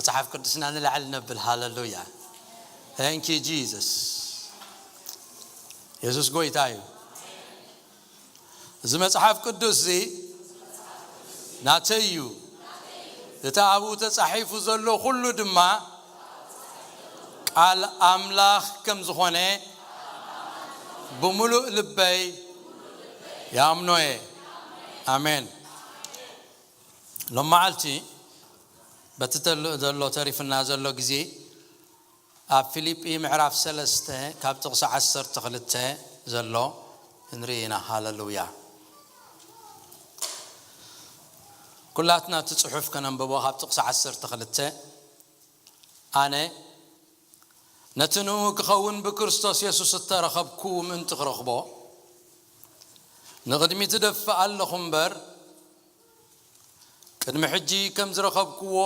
መጽሓፍ ቅዱስና ንላዕሊ ነብል። ሃለሉያ። Thank you Jesus። የሱስ ጎይታ እዩ። እዚ መጽሓፍ ቅዱስ እዚ ናተይ እዩ። እቲ ኣብኡ ተጻሒፉ ዘሎ ኩሉ ድማ ቃል ኣምላኽ ከም ዝኾነ ብምሉእ ልበይ ያምኖ እየ። ኣሜን። ሎም መዓልቲ በቲ ተል- ዘሎ ተሪፍና ዘሎ ግዜ ኣብ ፊልጲ ምዕራፍ ሰለስተ ካብ ጥቕሲ ዓሰርተ ክልተ ዘሎ ንርኢ ኢና። ሃለሉያ። ኩላትና እቲ ጽሑፍ ከነንብቦ ካብ ጥቕሲ ዓሰርተ ክልተ ኣነ ነቲ ንኡ ክኸውን ብክርስቶስ የሱስ እተረኸብኩ ምእንቲ ክረኽቦ ንቕድሚት እደፍእ ኣለኹ እምበር ቅድሚ ሕጂ ከም ዝረኸብክዎ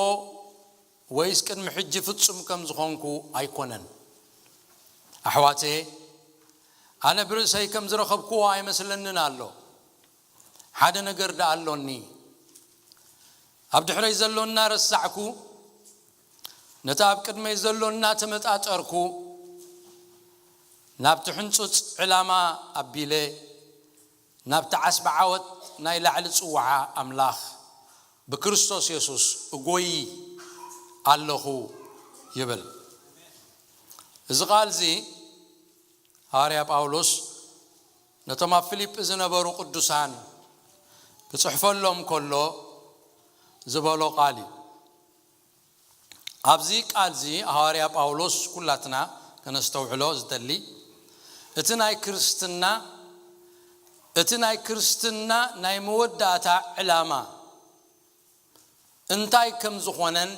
ወይስ ቅድሚ ሕጂ ፍጹም ከም ዝኾንኩ ኣይኮነን። ኣሕዋተየ ኣነ ብርእሰይ ከም ዝረኸብክዎ ኣይመስለንን ኣሎ። ሓደ ነገር ደኣ ኣሎኒ። ኣብ ድሕረይ ዘሎ እናረሳዕኩ ነቲ ኣብ ቅድመይ ዘሎ እናተመጣጠርኩ ናብቲ ሕንጹጽ ዕላማ ኣቢለ ናብቲ ዓስቢ ዓወት ናይ ላዕሊ ጽዋዓ ኣምላኽ ብክርስቶስ የሱስ እጎይ ኣለኹ ይብል። እዚ ቃል እዚ ሃዋርያ ጳውሎስ ነቶም ኣብ ፊልጲ ዝነበሩ ቅዱሳን ክጽሕፈሎም ከሎ ዝበሎ ቃል እዩ። ኣብዚ ቃል እዚ ሃዋርያ ጳውሎስ ኩላትና ከነስተውዕሎ ዝደሊ እቲ ናይ ክርስትና እቲ ናይ ክርስትና ናይ መወዳእታ ዕላማ እንታይ ከም ዝኾነን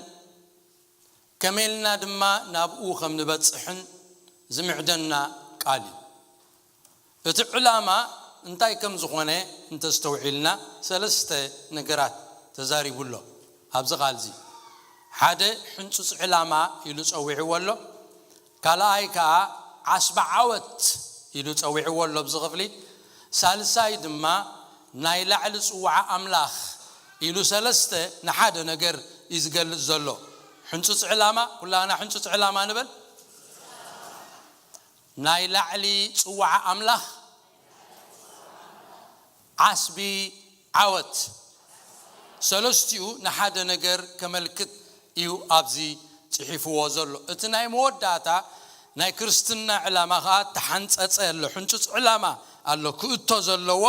ከመይ ኢልና ድማ ናብኡ ከም ንበጽሕን ዝምዕደና ቃል እዩ። እቲ ዕላማ እንታይ ከም ዝኾነ እንተስተውዒልና ሰለስተ ነገራት ተዛሪቡ ኣሎ ኣብዚ ቃል እዚ። ሓደ ሕንጹጽ ዕላማ ኢሉ ጸዊዕዎ ኣሎ። ካልኣይ ከኣ ዓስቢ ዓወት ኢሉ ጸዊዕዎ ኣሎ ኣብዚ ክፍሊ። ሳልሳይ ድማ ናይ ላዕሊ ጽዋዓ ኣምላኽ ኢሉ ሰለስተ ንሓደ ነገር እዩ ዝገልጽ ዘሎ። ሕንጹጽ ዕላማ፣ ኩላና ሕንጹጽ ዕላማ ንበል። ናይ ላዕሊ ጽዋዓ ኣምላኽ ዓስቢ ዓወት ሰለስቲኡ ንሓደ ነገር ከመልክት እዩ ኣብዚ ጽሒፍዎ ዘሎ። እቲ ናይ መወዳእታ ናይ ክርስትና ዕላማ ኸኣ ተሓንጸጸ ኣሎ። ሕንጹጽ ዕላማ ኣሎ ክእቶ ዘለዎ፣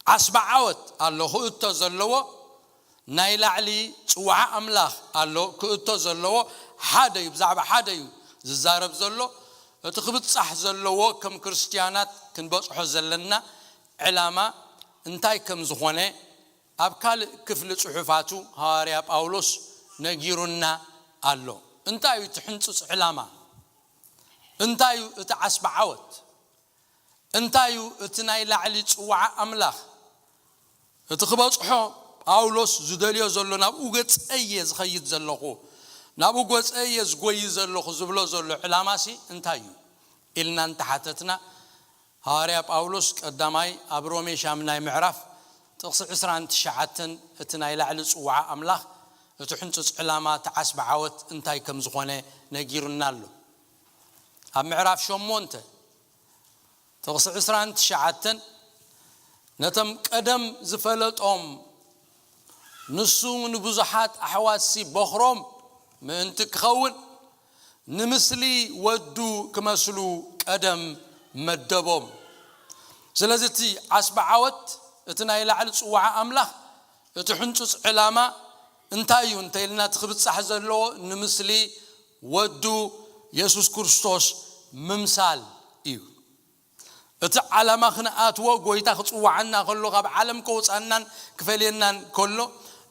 ዓስቢ ዓወት ኣሎ ክእቶ ዘለዎ፣ ናይ ላዕሊ ጽዋዓ ኣምላኽ ኣሎ ክእቶ ዘለዎ። ሓደ እዩ፣ ብዛዕባ ሓደ እዩ ዝዛረብ ዘሎ። እቲ ክብጻሕ ዘለዎ ከም ክርስትያናት ክንበጽሖ ዘለና ዕላማ እንታይ ከም ዝኾነ ኣብ ካልእ ክፍሊ ጽሑፋቱ ሃዋርያ ጳውሎስ ነጊሩና ኣሎ። እንታይ እዩ እቲ ሕንጹጽ ዕላማ? እንታይ እዩ እቲ ዓስቢ ዓወት? እንታይ እዩ እቲ ናይ ላዕሊ ጽዋዓ ኣምላኽ? እቲ ክበጽሖ ጳውሎስ ዝደልዮ ዘሎ፣ ናብኡ ገጸየ ዝኸይድ ዘለኹ፣ ናብኡ ገጸየ ዝጎይ ዘለኹ ዝብሎ ዘሎ ዕላማሲ እንታይ እዩ ኢልና እንተሓተትና፣ ሃዋርያ ጳውሎስ ቀዳማይ ኣብ ሮሜ ሻምናይ ምዕራፍ ጥቕሲ ዕስራን ትሽዓተን እቲ ናይ ላዕሊ ጽዋዓ ኣምላኽ፣ እቲ ሕንጹጽ ዕላማ፣ እቲ ዓስቢ ዓወት እንታይ ከም ዝኾነ ነጊሩና ኣሎ። ኣብ ምዕራፍ ሸሞንተ ጥቕሲ ዕስራን ትሽዓተን ነቶም ቀደም ዝፈለጦም፣ ንሱ ንብዙሓት ኣሕዋትሲ በኹሮም ምእንቲ ክኸውን፣ ንምስሊ ወዱ ክመስሉ ቀደም መደቦም። ስለዚ እቲ ዓስቢ ዓወት፣ እቲ ናይ ላዕሊ ጽዋዓ ኣምላኽ፣ እቲ ሕንጹጽ ዕላማ እንታይ እዩ እንተ ኢልና፣ እቲ ክብጻሕ ዘለዎ ንምስሊ ወዱ የሱስ ክርስቶስ ምምሳል እዩ። እቲ ዓላማ ክንኣትዎ፣ ጎይታ ክጽውዓና ከሎ፣ ካብ ዓለም ከውጻናን ክፈልየናን ከሎ፣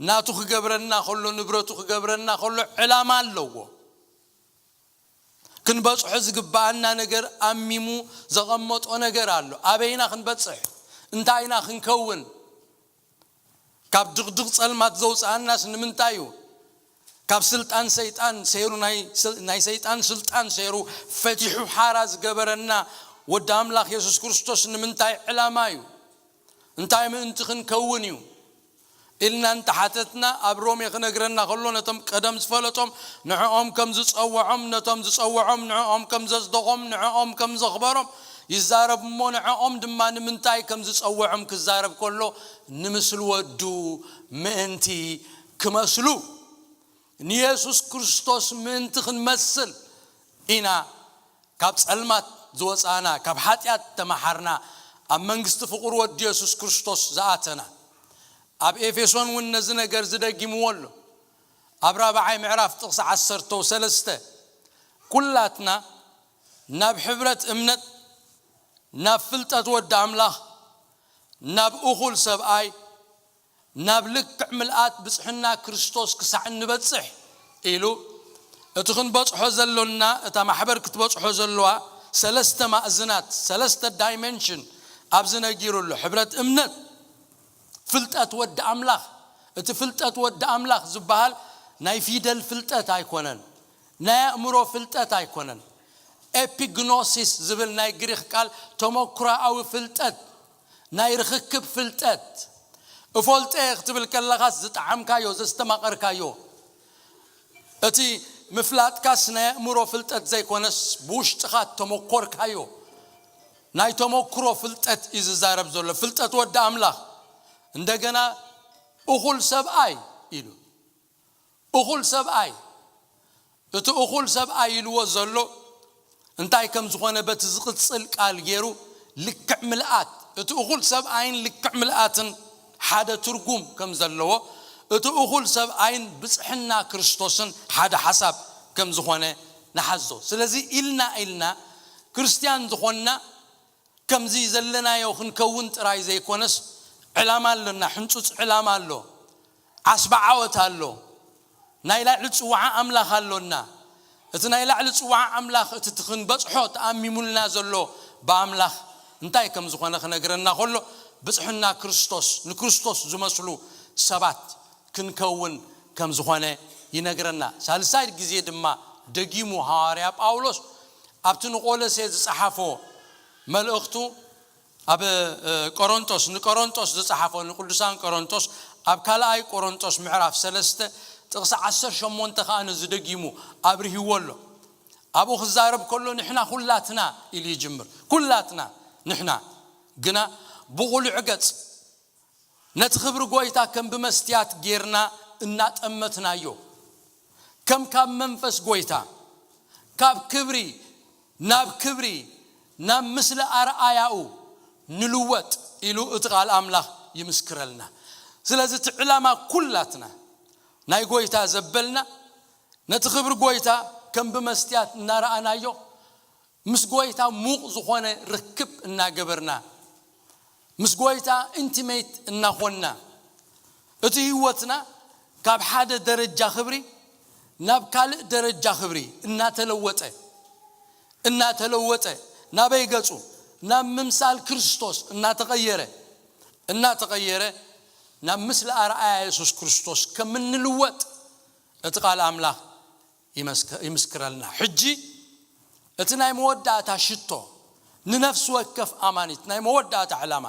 ናቱ ክገብረና ከሎ፣ ንብረቱ ክገብረና ከሎ ዕላማ ኣለዎ። ክንበጽሖ ዝግብኣና ነገር ኣሚሙ ዘቐመጦ ነገር ኣሎ። ኣበይና ክንበጽሕ? እንታይ ኢና ክንከውን? ካብ ድቕድቕ ጸልማት ዘውጽኣናስ ንምንታይ እዩ? ካብ ስልጣን ሰይጣን ሰይሩ፣ ናይ ስል-፣ ናይ ሰይጣን ስልጣን ሰይሩ ፈቲሑ ሓራ ዝገበረና ወዲ ኣምላኽ የሱስ ክርስቶስ ንምንታይ ዕላማ እዩ? እንታይ ምእንቲ ክንከውን እዩ? ኢልና እንተሓተትና፣ ኣብ ሮሜ ክነግረና ከሎ፣ ነቶም ቀደም ዝፈለጦም ንዕኦም ከም ዝጸውዖም፣ ነቶም ዝጸውዖም ንዕኦም ከም ዘጽደቖም፣ ንዕኦም ከም ዘኽበሮም ይዛረብ እሞ፣ ንዕኦም ድማ ንምንታይ ከም ዝጸውዖም ክዛረብ ከሎ፣ ንምስሊ ወዱ ምእንቲ ክመስሉ፣ ንየሱስ ክርስቶስ ምእንቲ ክንመስል ኢና ካብ ጸልማት ዝወጻና፣ ካብ ሓጢኣት ተመሓርና፣ ኣብ መንግስቲ ፍቕሩ ወዲ የሱስ ክርስቶስ ዝኣተና። ኣብ ኤፌሶን እውን ነዚ ነገር ዝደጊምዎ ኣሎ። ኣብ ራብዓይ ምዕራፍ ጥቕሲ ዓሰርተ ሰለስተ፣ ኩላትና ናብ ሕብረት እምነት፣ ናብ ፍልጠት ወዲ ኣምላኽ፣ ናብ እኹል ሰብኣይ፣ ናብ ልክዕ ምልኣት ብጽሕና ክርስቶስ ክሳዕ እንበጽሕ ኢሉ፣ እቲ ክንበጽሖ ዘሎና፣ እታ ማሕበር ክትበጽሖ ዘለዋ ሰለስተ ማእዝናት፣ ሰለስተ ዳይሜንሽን ኣብዚ ነጊሩ ኣሎ። ሕብረት እምነት፣ ፍልጠት ወዲ ኣምላኽ። እቲ ፍልጠት ወዲ ኣምላኽ ዝበሃል ናይ ፊደል ፍልጠት ኣይኮነን፣ ናይ ኣእምሮ ፍልጠት ኣይኮነን። ኤፒግኖሲስ ዝብል ናይ ግሪኽ ቃል ተመክሮኣዊ ፍልጠት፣ ናይ ርኽክብ ፍልጠት። እፈልጦ እየ ክትብል ከለኻስ ዝጠዓምካዮ፣ ዘስተማቐርካዮ፣ እቲ ምፍላጥካስ ናይ ኣእምሮ ፍልጠት ዘይኮነስ፣ ብውሽጥኻ ተመኮርካዮ ናይ ተመክሮ ፍልጠት እዩ ዝዛረብ ዘሎ። ፍልጠት ወዲ ኣምላኽ። እንደገና እኹል ሰብኣይ ኢሉ። እኹል ሰብኣይ፣ እቲ እኹል ሰብኣይ ኢልዎ ዘሎ እንታይ ከም ዝኾነ በቲ ዝቕጽል ቃል ገይሩ ልክዕ ምልኣት፣ እቲ እኹል ሰብኣይን ልክዕ ምልኣትን ሓደ ትርጉም ከም ዘለዎ፣ እቲ እኹል ሰብኣይን ብጽሕና ክርስቶስን ሓደ ሓሳብ ከም ዝኾነ ንሓዞ። ስለዚ ኢልና ኢልና ክርስትያን ዝኾንና ከምዚ ዘለናዮ ክንከውን ጥራይ ዘይኮነስ፣ ዕላማ ኣሎና፣ ሕንጹጽ ዕላማ ኣሎ፣ ዓስቢ ዓወት ኣሎ፣ ናይ ላዕሊ ጽዋዓ ኣምላኽ ኣሎና። እቲ ናይ ላዕሊ ጽዋዓ ኣምላኽ፣ እቲ እቲ ክንበጽሖ ተኣሚሙልና ዘሎ ብኣምላኽ እንታይ ከም ዝኾነ ክነግረና ከሎ፣ ብጽሕና ክርስቶስ፣ ንክርስቶስ ዝመስሉ ሰባት ክንከውን ከም ዝኾነ ይነግረና። ሳልሳይ ግዜ ድማ ደጊሙ ሃዋርያ ጳውሎስ ኣብቲ ንቆሎሴ ዝጸሓፎ መልእኽቱ፣ ኣብ፣ እ፣ ቆሮንቶስ፣ ንቆሮንቶስ ዝጸሓፎ፣ ንቅዱሳን ቆሮንቶስ፣ ኣብ ካልኣይ ቆሮንቶስ ምዕራፍ ሰለስተ ጥቕሲ ዓሰርተ ሸሞንተ ከኣ ነዚ ደጊሙ ኣብርሂዎ ኣሎ። ኣብኡ ክዛረብ ከሎ፣ "ንሕና ኩላትና" ኢሉ ይጅምር። ኩላትና፣ ንሕና ግና ብቑሉዕ ገጽ ነቲ ክብሪ ጐይታ ከም ብመስትያት ጌርና እናጠመትናዮ፣ ከም ካብ መንፈስ ጐይታ፣ ካብ ክብሪ ናብ ክብሪ፣ ናብ ምስሊ ኣርኣያኡ ንልወጥ ኢሉ እቲ ቃል ኣምላኽ ይምስክረልና። ስለዚ እቲ ዕላማ ኩላትና ናይ ጐይታ ዘበልና፣ ነቲ ክብሪ ጐይታ ከም ብመስትያት እናረኣናዮ፣ ምስ ጐይታ ሙቕ ዝኾነ ርክብ እናገበርና፣ ምስ ጐይታ ኢንቲሜት እናኾንና፣ እቲ ህይወትና ካብ ሓደ ደረጃ ክብሪ ናብ ካልእ ደረጃ ክብሪ እናተለወጠ፣ እናተለወጠ፣ ናበይ ገጹ? ናብ ምምሳል ክርስቶስ እናተቐየረ፣ እናተቐየረ፣ ናብ ምስሊ ኣርኣያ የሱስ ክርስቶስ ከም እንልወጥ እቲ ቃል ኣምላኽ ይመስክ-፣ ይምስክረልና። ሕጂ እቲ ናይ መወዳእታ ሽቶ ንነፍሲ ወከፍ ኣማኒት፣ ናይ መወዳእታ ዕላማ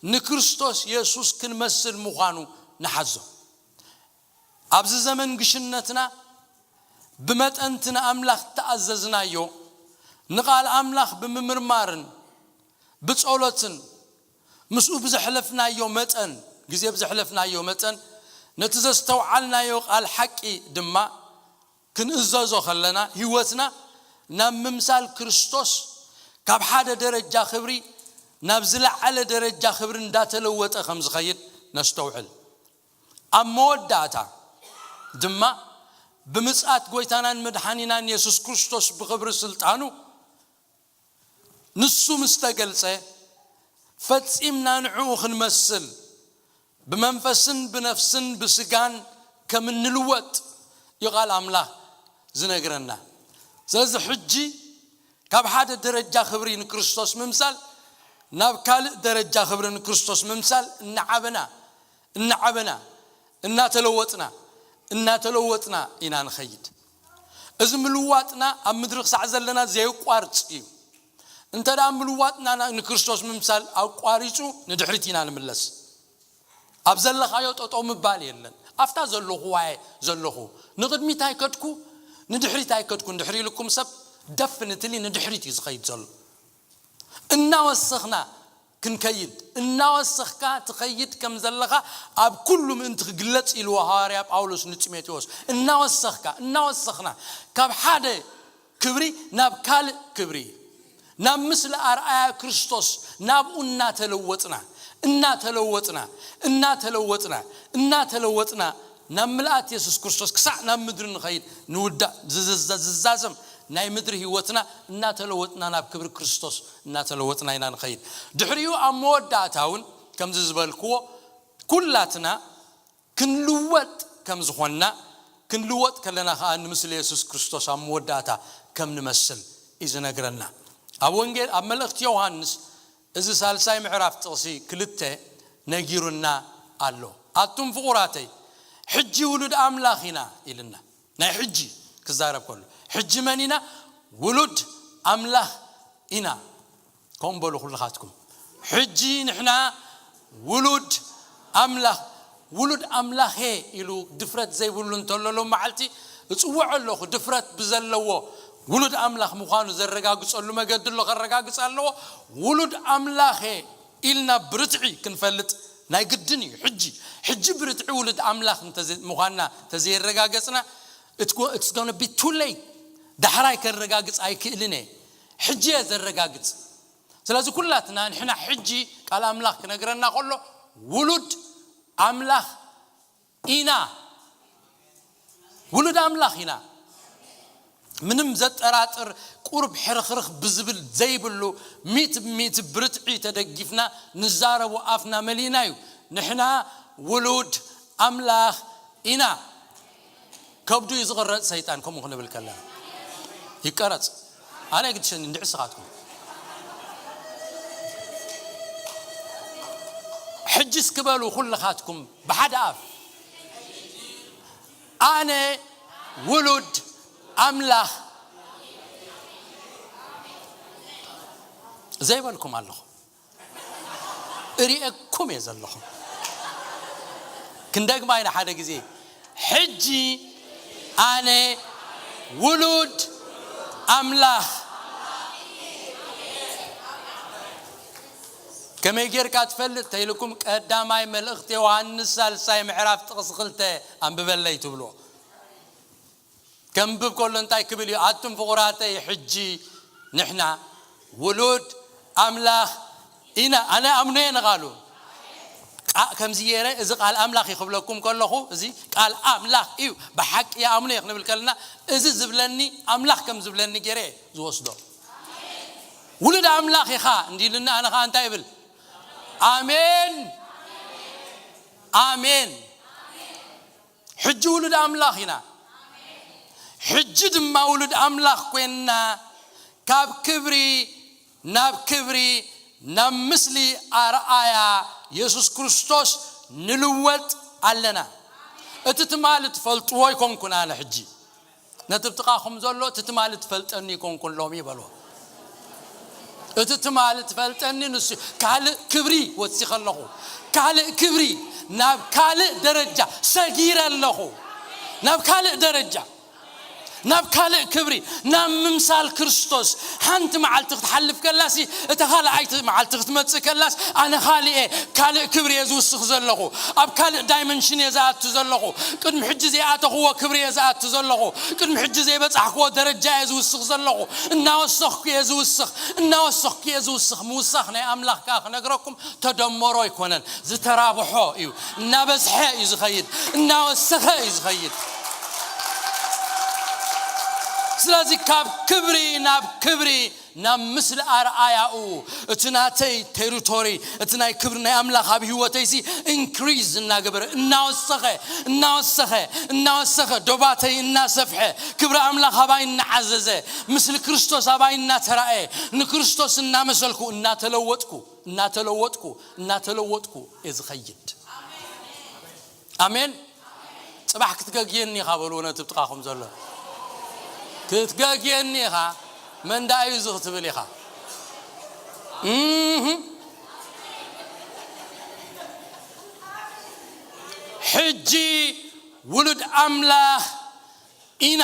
ንክርስቶስ የሱስ ክንመስል ምዃኑ ንሓዞ። ኣብዚ ዘመን ግሽነትና ብመጠን እቲ ንኣምላኽ እተኣዘዝናዮ ንቓል ኣምላኽ ብምምርማርን ብጸሎትን ምስኡ ብዘሕለፍናዮ መጠን፣ ግዜ ብዘሕለፍናዮ መጠን፣ ነቲ ዘስተውዓልናዮ ቃል ሓቂ ድማ ክንእዘዞ ከለና፣ ህይወትና ናብ ምምሳል ክርስቶስ ካብ ሓደ ደረጃ ክብሪ ናብ ዝለዓለ ደረጃ ክብሪ እንዳተለወጠ ከም ዝኸይድ ነስተውዕል። ኣብ መወዳእታ ድማ ብምጽኣት ጐይታናን መድሓኒናን የሱስ ክርስቶስ ብኽብሪ ስልጣኑ ንሱ ምስ ተገልጸ፣ ፈጺምና ንዕኡ ክንመስል ብመንፈስን ብነፍስን ብስጋን ከም እንልወጥ እዩ ቃል ኣምላኽ ዝነግረና። ስለዚ ሕጂ ካብ ሓደ ደረጃ ክብሪ ንክርስቶስ ምምሳል ናብ ካልእ ደረጃ ክብሪ ንክርስቶስ ምምሳል እናዓበና፣ እናዓበና፣ እናተለወጥና፣ እናተለወጥና ኢና ንኸይድ። እዚ ምልዋጥና ኣብ ምድሪ ክሳዕ ዘለና ዘየቋርጽ እዩ። እንተ ደኣ ምልዋጥና ና-፣ ንክርስቶስ ምምሳል ኣቋሪጹ፣ ንድሕሪት ኢና ንምለስ። ኣብ ዘለኻዮ ጠጠው ምባል የለን። ኣብታ ዘለኹዋ እየ ዘለኹ። ንቕድሚት ኣይከድኩ፣ ንድሕሪት ኣይከድኩ እንድሕር ኢልኩም ሰብ፣ ደፍንትሊ ንድሕሪት እዩ ዝኸይድ ዘሎ። እናወሰኽና ክንከይድ፣ እናወሰኽካ ትኸይድ ከም ዘለኻ ኣብ ኩሉ ምእንቲ ክግለጽ ኢልዎ ሃዋርያ ጳውሎስ ንጢሞቴዎስ። እናወሰኽካ፣ እናወሰኽና ካብ ሓደ ክብሪ ናብ ካልእ ክብሪ፣ ናብ ምስሊ ኣርኣያ ክርስቶስ ናብኡ እናተለወጥና፣ እናተለወጥና፣ እናተለወጥና፣ እናተለወጥና ናብ ምልኣት የሱስ ክርስቶስ ክሳዕ ናብ ምድሪ ንኸይድ ንውዳእ ዝዝዘ-፣ ዝዛዘም ናይ ምድሪ ህይወትና እናተለወጥና ናብ ክብሪ ክርስቶስ እናተለወጥና ኢና ንኸይድ። ድሕሪኡ ኣብ መወዳእታ እውን ከምዚ ዝበልክዎ ኩላትና ክንልወጥ ከም ዝኾንና፣ ክንልወጥ ከለና ከኣ ንምስሊ የሱስ ክርስቶስ ኣብ መወዳእታ ከም ንመስል እዩ ዝነግረና። ኣብ ወንጌል፣ ኣብ መልእኽቲ ዮሃንስ እዚ ሳልሳይ ምዕራፍ ጥቕሲ ክልተ ነጊሩና ኣሎ። ኣቱም ፍቑራተይ፣ ሕጂ ውሉድ ኣምላኽ ኢና ኢልና። ናይ ሕጂ ክዛረብ ከሎ፣ ሕጂ መን ኢና? ውሉድ ኣምላኽ ኢና። ከምኡ በሉ ኩልኻትኩም። ሕጂ ንሕና ውሉድ ኣምላኽ፣ ውሉድ ኣምላኸ ኢሉ ድፍረት ዘይብሉ እንተሎ ሎም መዓልቲ እጽውዖ ኣለኹ። ድፍረት ብዘለዎ ውሉድ ኣምላኽ ምዃኑ ዘረጋግጸሉ መገዲ ኣሎ፣ ከረጋግጽ ኣለዎ። ውሉድ ኣምላኸ ኢልና ብርትዒ ክንፈልጥ ናይ ግድን እዩ። ሕጂ፣ ሕጂ ብርትዒ ውሉድ ኣምላኽ እንተዘ-፣ ምዃንና ተዘየረጋገጽና፣ it's go-, it's gonna be too late። ዳሕራይ ከረጋግጽ ኣይክእልን እየ። ሕጂ እየ ዘረጋግጽ። ስለዚ ኩላትና ንሕና ሕጂ ቃል ኣምላኽ ክነግረና ከሎ ውሉድ ኣምላኽ ኢና። ውሉድ ኣምላኽ ኢና። ምንም ዘጠራጥር ቁሩብ ሕርኽርኽ ብዝብል ዘይብሉ ሚእቲ ብሚእቲ ብርትዒ ተደጊፍና ንዛረቦ ኣፍና መሊእና እዩ። ንሕና ውሉድ ኣምላኽ ኢና። ከብዱ እዩ ዝቕረጽ ሰይጣን ከምኡ ክንብል ከለና። ይቀረጽ። ኣነ ግድሸኒ እንድዒ ስኻትኩም። ሕጂ እስኪ በሉ ኩልኻትኩም ብሓደ ኣፍ። ኣነ ውሉድ ኣምላኽ ዘይበልኩም ኣለኹ። እሪኤኩም እየ ዘለኹ። ክንደግማ ኢና ሓደ ግዜ። ሕጂ ኣነ ውሉድ ኣምላኽ። ከመይ ጌርካ ትፈልጥ ተይልኩም፣ ቀዳማይ መልእኽቲ ዮሃንስ ሳልሳይ ምዕራፍ ጥቕሲ ክልተ ኣንብበለይ ትብልዎ። ከንብብ ከሎ እንታይ ክብል እዩ? ኣቱም ፍቑራተይ፣ ሕጂ ንሕና ውሉድ ኣምላኽ ኢና። ኣነ ኣምኖ እየ ንቓሉ። ቃ-፣ ከምዚ ገይረ፣ እዚ ቃል ኣምላኽ እዩ ክብለኩም ከለኹ፣ እዚ ቃል ኣምላኽ እዩ፣ ብሓቂ ይኣምኖ እየ ክንብል ከለና፣ እዚ ዝብለኒ ኣምላኽ ከም ዝብለኒ ገይረ እየ ዝወስዶ። ውሉድ ኣምላኽ ኢኻ እንዲሉኒ፣ ኣነ ኸዓ እንታይ እብል? ኣሜን፣ ኣሜን። ሕጂ ውሉድ ኣምላኽ ኢና። ሕጂ ድማ ውሉድ ኣምላኽ ኮይንና፣ ካብ ክብሪ ናብ ክብሪ፣ ናብ ምስሊ ኣርኣያ የሱስ ክርስቶስ ንልወጥ ኣለና። እቲ ትማሊ ትፈልጥዎ ኣይኮንኩን ኣነ ሕጂ። ነቲ ብጥቓኹም ዘሎ፣ እቲ ትማሊ ትፈልጠኒ ኣይኮንኩን ሎሚ በልዎ። እቲ ትማሊ ትፈልጠኒ ንሱ እዩ። ካልእ ክብሪ ወሲኸ ኣለኹ። ካልእ ክብሪ፣ ናብ ካልእ ደረጃ ሰጊረ ኣለኹ። ናብ ካልእ ደረጃ፣ ናብ ካልእ ክብሪ፣ ናብ ምምሳል ክርስቶስ። ሓንቲ መዓልቲ ክትሓልፍ ከላሲ፣ እታ ካልኣይቲ መዓልቲ ክትመጽእ ከላስ፣ ኣነ ካልእ እየ፣ ካልእ ክብሪ እየ ዝውስኽ ዘለኹ። ኣብ ካልእ ዳይመንሽን እየ ዝኣቱ ዘለኹ። ቅድሚ ሕጂ ዘይኣተኽዎ ክብሪ እየ ዝኣቱ ዘለኹ። ቅድሚ ሕጂ ዘይበጻሕክዎ ደረጃ እየ ዝውስኽ ዘለኹ። እናወሰኽኩ እየ ዝውስኽ፣ እናወሰኽኩ እየ ዝውስኽ። ምውሳኽ ናይ ኣምላኽ ከኣ ክነግረኩም ተደመሮ ኣይኮነን፣ ዝተራብሖ እዩ። እናበዝሐ እዩ ዝኸይድ፣ እናወሰኸ እዩ ዝኸይድ። ስለዚ ካብ ክብሪ ናብ ክብሪ፣ ናብ ምስሊ ኣርኣያኡ፣ እቲ ናተይ ቴሪቶሪ፣ እቲ ናይ ክብሪ ናይ ኣምላኽ ኣብ ህይወተይሲ ኢንክሪዝ እናገበረ፣ እናወሰኸ፣ እናወሰኸ፣ እናወሰኸ፣ ዶባተይ እናሰፍሐ፣ ክብሪ ኣምላኽ ኣባይ እናዓዘዘ፣ ምስሊ ክርስቶስ ኣባይ እናተራእየ፣ ንክርስቶስ እናመሰልኩ፣ እናተለወጥኩ፣ እናተለወጥኩ፣ እናተለወጥኩ እየ ዝኸይድ። ኣሜን። ጽባሕ ክትገግየኒ ኢኻ በልዎ ነቲ ብጥቓኹም ዘሎ። ክትገግየኒ ኢኻ፣ መን ደኣ እዩ እዚ ክትብል ኢኻ። እህ። ሕጂ ውሉድ ኣምላኽ ኢና።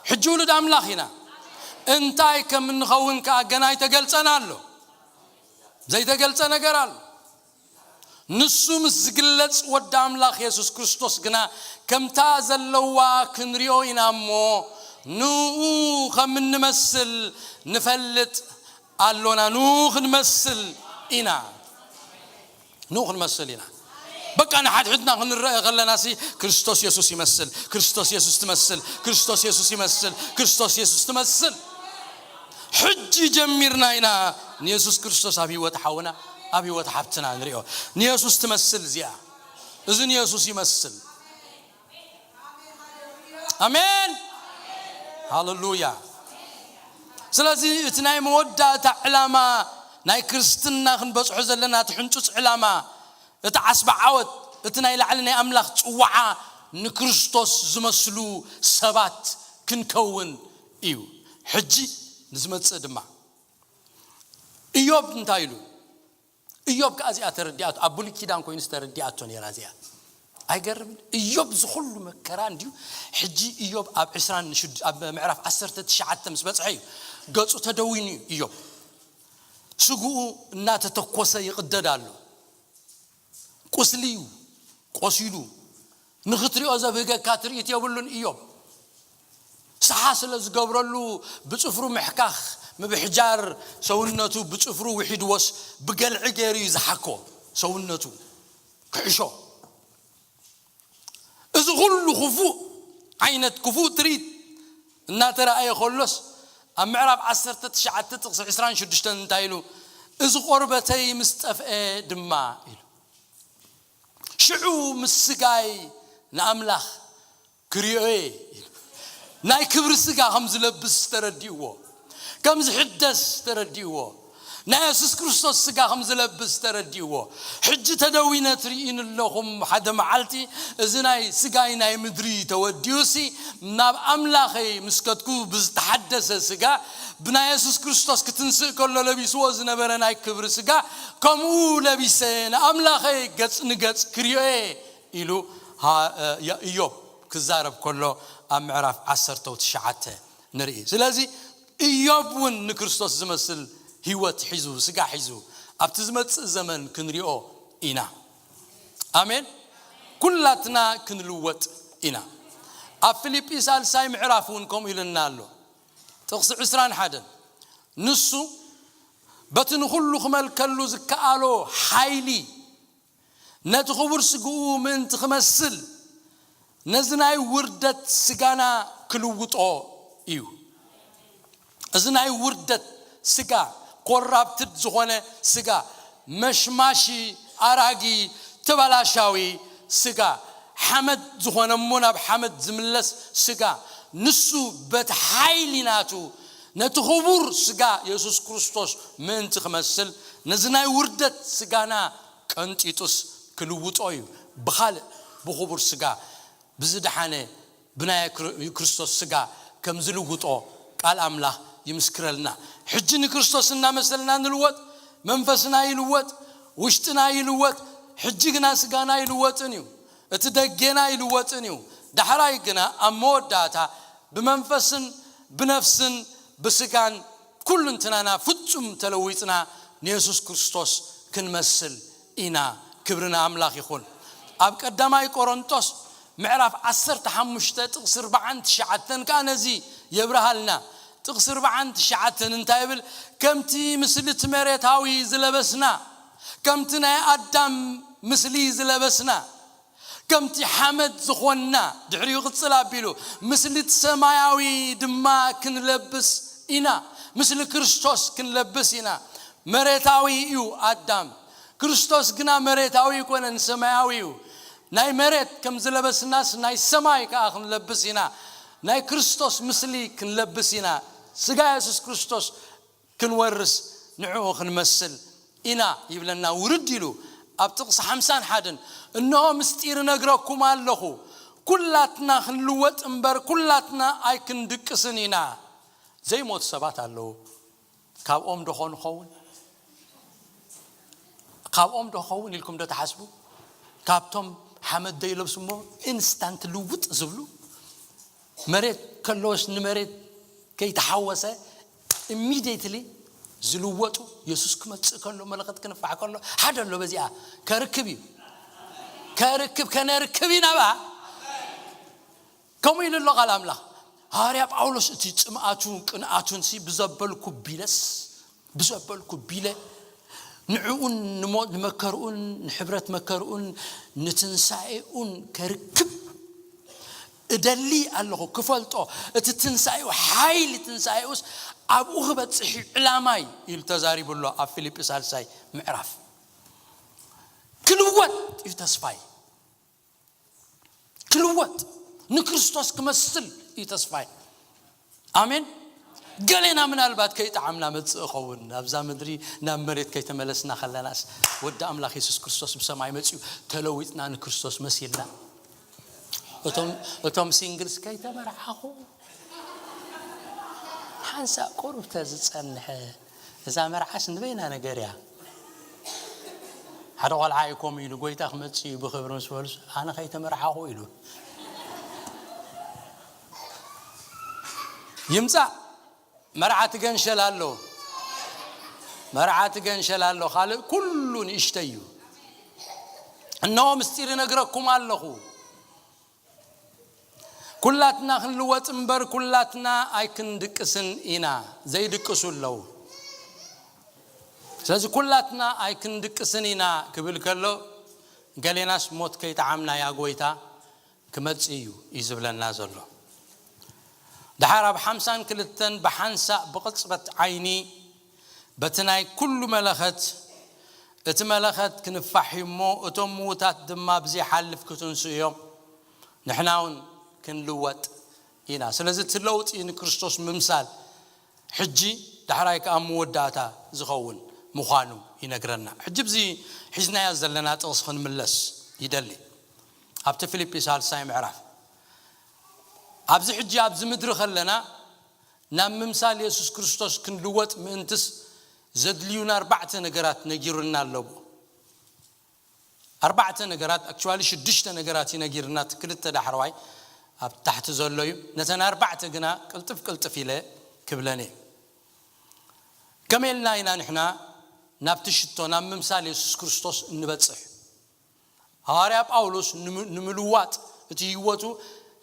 ሕጂ ውሉድ ኣምላኽ ኢና። እንታይ ከም እንኸውን ከኣ ገና ኣይተገልጸን ኣሎ። ዘይተገልጸ ነገር ኣሎ። ንሱ ምስ ዝግለጽ ወዲ ኣምላኽ የሱስ ክርስቶስ ግና ከምታ ዘለዋ ክንሪኦ ኢና እሞ ንኡ ከም እንመስል ንፈልጥ ኣሎና። ንኡ ክንመስል ኢና። ንኡ ክንመስል ኢና። በቃ ንሓድሕድና ክንረአ ከለና ሲ ክርስቶስ የሱስ ይመስል፣ ክርስቶስ የሱስ ትመስል፣ ክርስቶስ የሱስ ይመስል፣ ክርስቶስ የሱስ ትመስል። ሕጂ ጀሚርና ኢና ንየሱስ ክርስቶስ ኣብ ህይወት ሓውና ኣብ ህይወት ሓብትና ንሪኦ። ንየሱስ ትመስል እዚኣ። እዚ ንየሱስ ይመስል። ኣሜን። ሃሌሉያ። ስለዚ እቲ ናይ መወዳእታ ዕላማ ናይ ክርስትና ክንበጽሖ ዘለና እቲ ሕንጹጽ ዕላማ እቲ ዓስቢ ዓወት እቲ ናይ ላዕሊ ናይ ኣምላኽ ጽዋዓ ንክርስቶስ ዝመስሉ ሰባት ክንከውን እዩ። ሕጂ ንዝመጽእ ድማ እዮብ እንታይ ኢሉ? እዮብ ከኣ እዚኣ ተረዲኣቶ ኣብ ብሉይ ኪዳን ኮይኑስ ተረዲኣቶ ነይራ እዚኣ። ኣይገርምን? እዮብ ዝኹሉ መከራ እንድዩ። ሕጂ እዮብ ኣብ ዕስራን ንሽዱ ኣብ ምዕራፍ ዓሰርተ ትሽዓተ ምስ በጽሐ እዩ ገጹ ተደዊኑ እዩ። እዮብ ስግኡ እናተተኮሰ ይቕደድ ኣሎ። ቁስሊ እዩ ቆሲሉ። ንኽትሪኦ ዘብህገካ ትርኢት የብሉን። እዮብ ሰሓ ስለ ዝገብረሉ ብጽፍሩ ምሕካኽ ምብሕጃር ሰውነቱ ብጽፍሩ ውሒድዎስ ብገልዒ ገይሩ እዩ ዝሓኮ። ሰውነቱ ክሕሾ። እዚ ኩሉ ክፉእ ዓይነት ክፉእ ትርኢት እናተረኣየ ከሎስ ኣብ ምዕራፍ ዓሰርተ ትሽዓተ ጥቕሲ ዕስራን ሽዱሽተን እንታይ ኢሉ? እዚ ቆርበተይ ምስ ጠፍአ ድማ ኢሉ። ሽዑ ምስ ስጋይ ንኣምላኽ ክርእዮ እየ ኢሉ። ናይ ክብሪ ስጋ ከም ዝለብስ ተረዲእዎ፣ ከም ዝሕደስ ተረዲእዎ፣ ናይ የሱስ ክርስቶስ ስጋ ከም ዝለብስ ተረዲእዎ። ሕጂ ተደዊነ ትርእይኒ ኣለኹም። ሓደ መዓልቲ እዚ ናይ ስጋይ ናይ ምድሪ ተወዲኡሲ ናብ ኣምላኸይ ምስ ከድኩ ብዝተሓደሰ ስጋ ብናይ የሱስ ክርስቶስ ክትንስእ ከሎ ለቢስዎ ዝነበረ ናይ ክብሪ ስጋ ከምኡ ለቢሰ ንኣምላኸይ ገጽ ንገጽ ክርእዮ እየ ኢሉ ሃ- እ- እዮብ ክዛረብ ከሎ ኣብ ምዕራፍ ዓሰርተ ትሽዓተ ንርኢ። ስለዚ እዮብ እውን ንክርስቶስ ዝመስል ህይወት ሒዙ፣ ስጋ ሒዙ ኣብቲ ዝመጽእ ዘመን ክንሪኦ ኢና። ኣሜን። ኩላትና ክንልወጥ ኢና። ኣብ ፊልጲ ሳልሳይ ምዕራፍ እውን ከምኡ ኢሉና ኣሎ። ጥቕሲ ዕስራን ሓደን ንሱ በቲ ንኹሉ ክመልከሉ ዝከኣሎ ሓይሊ ነቲ ክቡር ስግኡ ምእንቲ ክመስል ነዚ ናይ ውርደት ስጋና ክልውጦ እዩ። እዚ ናይ ውርደት ስጋ፣ ኮራፕትድ ዝኾነ ስጋ፣ መሽማሺ፣ ኣራጊ፣ ተባላሻዊ ስጋ፣ ሓመድ ዝኾነ እሞ ናብ ሓመድ ዝምለስ ስጋ፣ ንሱ በቲ ሓይሊ ናቱ ነቲ ክቡር ስጋ የሱስ ክርስቶስ ምእንቲ ክመስል ነዚ ናይ ውርደት ስጋና ቀንጢጡስ ክልውጦ እዩ። ብኻልእ ብኽቡር ስጋ ብዝደሓነ ብናይ ክር- ክርስቶስ ስጋ ከም ዝልውጦ ቃል ኣምላኽ ይምስክረልና። ሕጂ ንክርስቶስ እናመሰልና ንልወጥ፣ መንፈስና ይልወጥ፣ ውሽጥና ይልወጥ። ሕጂ ግና ስጋና ይልወጥን እዩ፣ እቲ ደጌና ይልወጥን እዩ። ዳሕራይ ግና ኣብ መወዳእታ ብመንፈስን ብነፍስን ብስጋን ኩሉ እንትናና ፍጹም ተለዊጥና ንየሱስ ክርስቶስ ክንመስል ኢና። ክብሪ ንኣምላኽ ይኹን። ኣብ ቀዳማይ ቆሮንጦስ ምዕራፍ ዓሰርተ ሓሙሽተ ጥቕሲ ኣርባዓን ትሽዓተን ከኣ ነዚ የብርሃልና። ጥቕሲ ኣርባዓን ትሽዓተን እንታይ ይብል? ከምቲ ምስልቲ መሬታዊ ዝለበስና፣ ከምቲ ናይ ኣዳም ምስሊ ዝለበስና፣ ከምቲ ሓመድ ዝኾንና፣ ድሕሪኡ ቅጽል ኣቢሉ ምስልቲ ሰማያዊ ድማ ክንለብስ ኢና። ምስሊ ክርስቶስ ክንለብስ ኢና። መሬታዊ እዩ ኣዳም፣ ክርስቶስ ግና መሬታዊ ኣይኮነን፣ ሰማያዊ እዩ። ናይ መሬት ከም ዝለበስናስ ናይ ሰማይ ከኣ ክንለብስ ኢና። ናይ ክርስቶስ ምስሊ ክንለብስ ኢና። ስጋ የሱስ ክርስቶስ ክንወርስ ንዕኡ ክንመስል ኢና ይብለና። ውርድ ኢሉ ኣብ ጥቕሲ ሓምሳን ሓደን፣ እንሆ ምስጢር እነግረኩም ኣለኹ፣ ኩላትና ክንልወጥ እምበር ኩላትና ኣይክንድቅስን ኢና። ዘይሞቱ ሰባት ኣለዉ። ካብኦም ዶ ኾን ኸውን? ካብኦም ዶ ኸውን ኢልኩም ዶ ትሓስቡ? ካብቶም ሓመድ ዘይለብሱ እሞ ኢንስታንት ልውጥ ዝብሉ፣ መሬት ከለወስ ንመሬት ከይተሓወሰ ኢሚዲየትሊ ዝልወጡ፣ የሱስ ክመጽእ ከሎ፣ መለኸት ክንፋሕ ከሎ ሓደ ኣሎ። በዚኣ ከርክብ እዩ። ከርክብ፣ ከነርክብ ኢና። ከምኡ ኢሉ ኣሎ ቃል ኣምላኽ። ሃዋርያ ጳውሎስ እቲ ጽምኣቱን ቅንኣቱን ሲ ብዘበልኩ ቢለስ፣ ብዘበልኩ ቢለ ንዕኡን ንሞ-፣ ንመከርኡን ንሕብረት መከርኡን ንትንሳኤኡን ከርክብ እደሊ ኣለኹ፣ ክፈልጦ፣ እቲ ትንሳኤኡ፣ ሓይሊ ትንሳኤኡስ ኣብኡ ክበጽሕ እዩ ዕላማይ ኢሉ ተዛሪቡ ኣሎ ኣብ ፊልጲ ሳልሳይ ምዕራፍ። ክልወጥ እዩ ተስፋይ። ክልወጥ፣ ንክርስቶስ ክመስል እዩ ተስፋይ። ኣሜን። ገሌና ምናልባት ከይጠዓምና መጽእ እኸውን፣ ኣብዛ ምድሪ ናብ መሬት ከይተመለስና ከለናስ፣ ወዲ ኣምላኽ የሱስ ክርስቶስ ብሰማይ መጺኡ ተለዊጥና ንክርስቶስ መሲልና። እቶም፣ እቶም ሲንግልስ ከይተመርዓኹ ሓንሳእ ቁሩብ ተዝጸንሐ፣ እዛ መርዓስ ንበይና ነገር እያ። ሓደ ቆልዓ እዩ ከምኡ ኢሉ፣ ጎይታ ክመጽእ እዩ ብኽብሪ ምስ በሉስ፣ ኣነ ከይተመርዓኹ ኢሉ። ይምጻእ፣ መርዓ ትገንሸል ኣሎ፣ መርዓ ትገንሸል ኣሎ፣ ካልእ ኩሉ ንእሽተይ እዩ። እነሆ ምስጢር እነግረኩም ኣለኹ፣ ኩላትና ክንልወጥ እምበር ኩላትና ኣይክንድቅስን ኢና። ዘይድቅሱ ኣለዉ። ስለዚ ኩላትና ኣይክንድቅስን ኢና ክብል ከሎ፣ ገሌናስ ሞት ከይጠዓምናያ ጎይታ ክመጽእ እዩ እዩ ዝብለና ዘሎ። ደሓር ኣብ ሓምሳን ክልተን ብሓንሳእ ብቕጽበት ዓይኒ በቲ ናይ ኩሉ መለኸት፣ እቲ መለኸት ክንፋሕ እዩ እሞ፣ እቶም ምዉታት ድማ ብዘይሓልፍ ክትንሱ እዮም፣ ንሕና እውን ክንልወጥ ኢና። ስለዚ እቲ ለውጢ ንክርስቶስ ምምሳል፣ ሕጂ ዳሕራይ ከኣ መወዳእታ ዝኸውን ምዃኑ ይነግረና። ሕጂ ብዚ ሒዝናዮ ዘለና ጥቕሲ ክንምለስ ይደሊ። ኣብቲ ፊልጲ ሳልሳይ ምዕራፍ፣ ኣብዚ ሕጂ ኣብዚ ምድሪ ከለና ናብ ምምሳል የሱስ ክርስቶስ ክንልወጥ ምእንትስ ዘድልዩና ኣርባዕተ ነገራት ነጊሩና ኣለዎ። ኣርባዕተ ነገራት፣ ኣክቹዋሊ ሽዱሽተ ነገራት እዩ ነጊርና፣ እቲ ክልተ ዳሕረዋይ ኣብ ታሕቲ ዘሎ እዩ። ነተን ኣርባዕተ ግና ቅልጥፍ ቅልጥፍ ኢለ ክብለን እየ። ከመይ ኢልና ኢና ንሕና ናብቲ ሽቶ፣ ናብ ምምሳል የሱስ ክርስቶስ እንበጽሕ? ሃዋርያ ጳውሎስ ንም-፣ ንምልዋጥ እቲ ህይወቱ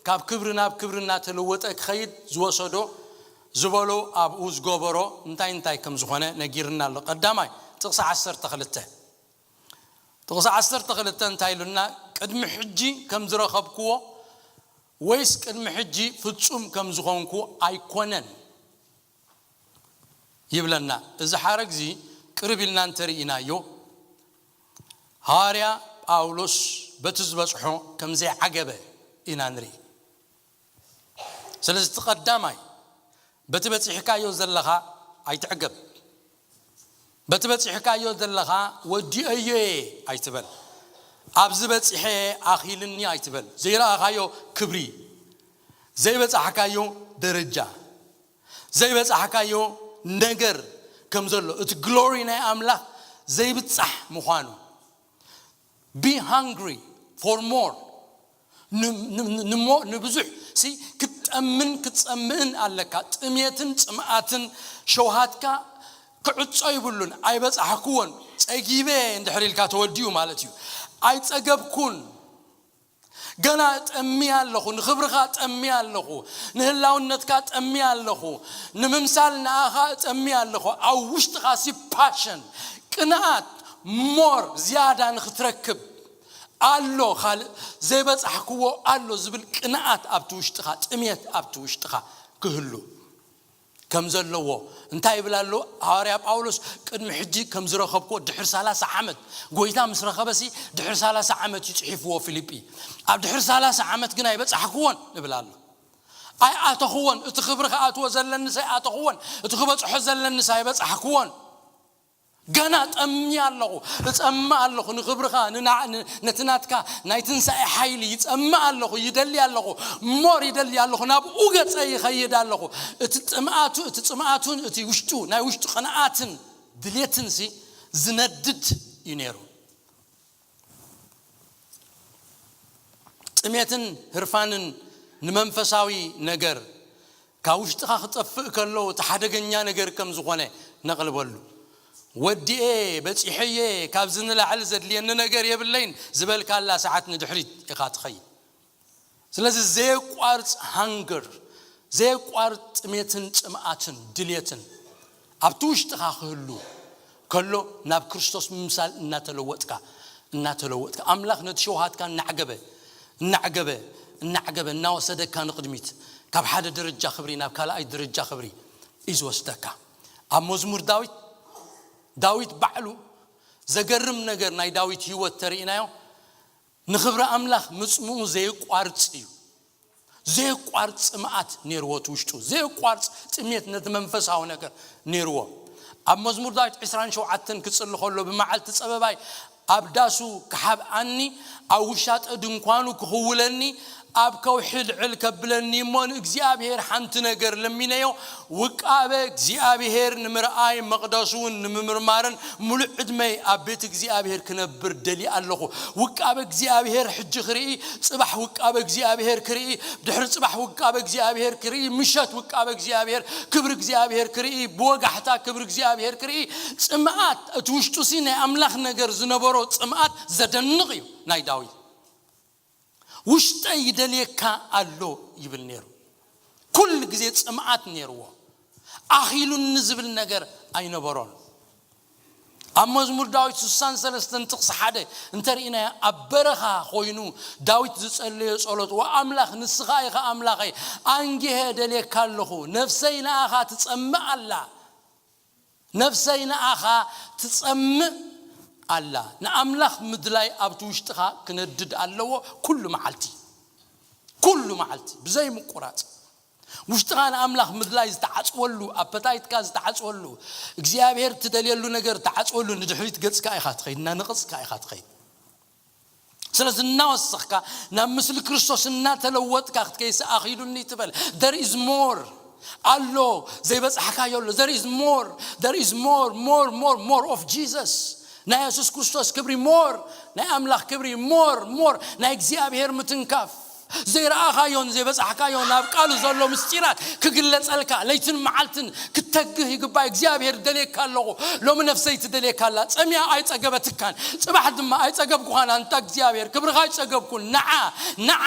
ካብ ክብሪ ናብ ክብሪ እናተለወጠ ክኸይድ ዝወሰዶ፣ ዝበሎ፣ ኣብኡ ዝገበሮ እንታይ እንታይ ከም ዝኾነ ነጊርና ኣሎ። ቀዳማይ ጥቕሲ ዓሰርተ ክልተ፣ ጥቕሲ ዓሰርተ ክልተ እንታይ ኢሉና? ቅድሚ ሕጂ ከም ዝረኸብክዎ ወይስ ቅድሚ ሕጂ ፍጹም ከም ዝኾንኩ ኣይኮነን ይብለና። እዚ ሓረግ እዚ ቅርብ ኢልና እንተርኢናዮ፣ ሃዋርያ ጳውሎስ በቲ ዝበጽሖ ከም ዘይዓገበ ኢና ንርኢ። ስለዚ እቲ ቀዳማይ፣ በቲ በጺሕካዮ ዘለኻ ኣይትዕገብ። በቲ በጺሕካዮ ዘለኻ ወዲኦዮ እየ ኣይትበል። ኣብዚ በጺሐ ኣኺልኒ ኣይትበል። ዘይረኣኻዮ ክብሪ፣ ዘይበጻሕካዮ ደረጃ፣ ዘይበጻሕካዮ ነገር ከም ዘሎ፣ እቲ ግሎሪ ናይ ኣምላኽ ዘይብጻሕ ምዃኑ። Be hungry for more። ን-፣ ን-፣ ንሞ-፣ ንብዙሕ ሲ ክትጠምን ክትጸምእን ኣለካ። ጥሜትን ጽምኣትን ሸውሃትካ ክዕጾ ይብሉን። ኣይበጻሕክዎን፣ ጸጊበ እንድሕር ኢልካ ተወዲኡ ማለት እዩ። ኣይጸገብኩን፣ ገና እጠሚ ኣለኹ፣ ንኽብርኻ እጠሚ ኣለኹ፣ ንህላውነትካ እጠሚ ኣለኹ፣ ንምምሳል ንኣኻ እጠሚ ኣለኹ። ኣብ ውሽጥኻ ሲ ፓሽን፣ ቅንኣት፣ ሞር ዝያዳ ንኽትረክብ ኣሎ፣ ካልእ ዘይበጻሕክዎ ኣሎ ዝብል ቅንኣት ኣብቲ ውሽጥኻ፣ ጥሜት ኣብቲ ውሽጥኻ ክህሉ ከም ዘለዎ እንታይ ይብል ኣሎ ሃዋርያ ጳውሎስ? ቅድሚ ሕጂ ከም ዝረኸብክዎ፣ ድሕሪ ሰላሳ ዓመት፣ ጎይታ ምስ ረኸበሲ ድሕሪ ሰላሳ ዓመት እዩ ጽሒፍዎ ፊልጲ። ኣብ ድሕሪ ሰላሳ ዓመት ግን ኣይበጻሕክዎን ይብል ኣሎ። ኣይኣተኽዎን፣ እቲ ክብሪ ክኣትዎ ዘለንስ ኣይኣተኽዎን፣ እቲ ክበጽሖ ዘለንስ ኣይበጻሕክዎን። ገና ጠሚ ኣለኹ፣ እጸምእ ኣለኹ፣ ንኽብርኻ፣ ንና-፣ ን-፣ ነቲ ናትካ ናይ ትንሳኤ ሓይሊ ይጸምእ ኣለኹ፣ ይደሊ ኣለኹ፣ ሞር ይደሊ ኣለኹ፣ ናብኡ ገጸ ይኸይድ ኣለኹ። እቲ ጥምኣቱ፣ እቲ ጽምኣቱን እቲ ውሽጡ፣ ናይ ውሽጡ ቅንኣትን ድሌትን ሲ ዝነድድ እዩ ነይሩ። ጥሜትን ህርፋንን ንመንፈሳዊ ነገር ካብ ውሽጥኻ ክጠፍእ ከሎ እቲ ሓደገኛ ነገር ከም ዝኾነ ነቕልበሉ። ወዲኤ፣ በጺሐየ፣ ካብዚ ንላዕሊ ዘድልየኒ ነገር የብለይን ዝበልካላ ሰዓት ንድሕሪት ኢኻ ትኸይድ። ስለዚ ዘየቋርጽ ሃንገር፣ ዘየቋርጽ ጥሜትን ጽምኣትን ድልየትን ኣብቲ ውሽጥኻ ክህሉ ከሎ ናብ ክርስቶስ ምምሳል እናተለወጥካ እናተለወጥካ ኣምላኽ ነቲ ሸውሃትካ እናዕገበ እናዕገበ እናዕገበ እናወሰደካ ንቕድሚት ካብ ሓደ ደረጃ ክብሪ ናብ ካልኣይ ደረጃ ክብሪ እዩ ዝወስደካ። ኣብ መዝሙር ዳዊት፣ ዳዊት ባዕሉ ዘገርም ነገር ናይ ዳዊት ህይወት ተርእናዮ። ንኽብሪ ኣምላኽ ምጽምኡ ዘየቋርጽ እዩ። ዘየቋርጽ ጽምኣት ነይርዎ እቲ ውሽጡ፣ ዘየቋርጽ ጥሜት ነቲ መንፈሳዊ ነገር ነይርዎ። ኣብ መዝሙር ዳዊት ዕስራን ሸውዓተን ክጽሊ ከሎ፣ ብመዓልቲ ጸበባይ ኣብ ዳሱ ክሓብኣኒ፣ ኣብ ውሻጠ ድንኳኑ ክኽውለኒ፣ ኣብ ከውሒ ልዕል ከብለኒ እሞ ንእግዚኣብሔር ሓንቲ ነገር ለሚነዮ፣ ውቃበ እግዚኣብሔር ንምርኣይ መቕደሱ እውን ንምምርማርን ሙሉእ ዕድመይ ኣብ ቤት እግዚኣብሔር ክነብር ደልየ ኣለኹ። ውቃበ እግዚኣብሔር ሕጂ ክርኢ፣ ጽባሕ ውቃበ እግዚኣብሔር ክርኢ፣ ድሕሪ ጽባሕ ውቃበ እግዚኣብሔር ክርኢ፣ ምሸት ውቃበ እግዚኣብሔር፣ ክብሪ እግዚኣብሔር ክርኢ፣ ብወጋሕታ ክብሪ እግዚኣብሔር ክርኢ። ጽምኣት፣ እቲ ውሽጡ ሲ ናይ ኣምላኽ ነገር ዝነበሮ ጽምኣት ዘደንቕ እዩ ናይ ዳዊት። ውሽጠይ ይደልየካ ኣሎ ይብል ነይሩ። ኩሉ ግዜ ጽምኣት ነይርዎ። ኣኺሉኒ ዝብል ነገር ኣይነበሮን። ኣብ መዝሙር ዳዊት ስሳን ሰለስተን ጥቕሲ ሓደ እንተርኢናዮ፣ ኣብ በረኻ ኮይኑ ዳዊት ዝጸለዮ ጸሎት፣ "ወኣምላኽ ንስኻ ኢኻ ኣምላኸይ፣ ኣንጊሀ ደልየካ ኣለኹ፣ ነፍሰይ ንኣኻ ትጸምእ ኣላ፣ ነፍሰይ ንኣኻ ትጸምእ ኣላ።" ንኣምላኽ ምድላይ ኣብቲ ውሽጥኻ ክነድድ ኣለዎ። ኩሉ መዓልቲ፣ ኩሉ መዓልቲ ብዘይ ምቁራጽ ውሽጥኻ ንኣምላኽ ምድላይ ዝተዓጽወሉ፣ ኣፐታይትካ ዝተዓጽወሉ፣ እግዚኣብሔር ትደልየሉ ነገር ዝተዓጽወሉ፣ ንድሕሪት ገጽካ ኢኻ ትኸይድ፣ እናነቐጽካ ኢኻ ትኸይድ። ስለዚ እናወሰኽካ ናብ ምስሊ ክርስቶስ እናተለወጥካ ክትከይስ ኣኺሉኒ ትበል። There is more ኣሎ፣ ዘይበጻሕካዮ ኣሎ። There is more, there is more, more, more, more of Jesus። ናይ የሱስ ክርስቶስ ክብሪ more፣ ናይ ኣምላኽ ክብሪ more, more፣ ናይ እግዚኣብሔር ምትንካፍ። ዘይረኣኻዮን ዘይበጻሕካዮን ኣብ ቃሉ ዘሎ ምስጢራት ክግለጸልካ ለይትን መዓልትን ክተግህ ይግባእ። እግዚኣብሔር ደልየካ ኣለኹ፣ ሎሚ ነፍሰይ ትደልየካ ኣላ። ጸሚያ ኣይጸገበትካን፣ ጽባሕ ድማ ኣይጸገብኩኻን። ኣንታ እግዚኣብሔር ክብርኻ ኣይጸገብኩን። ንዓ፣ ንዓ፣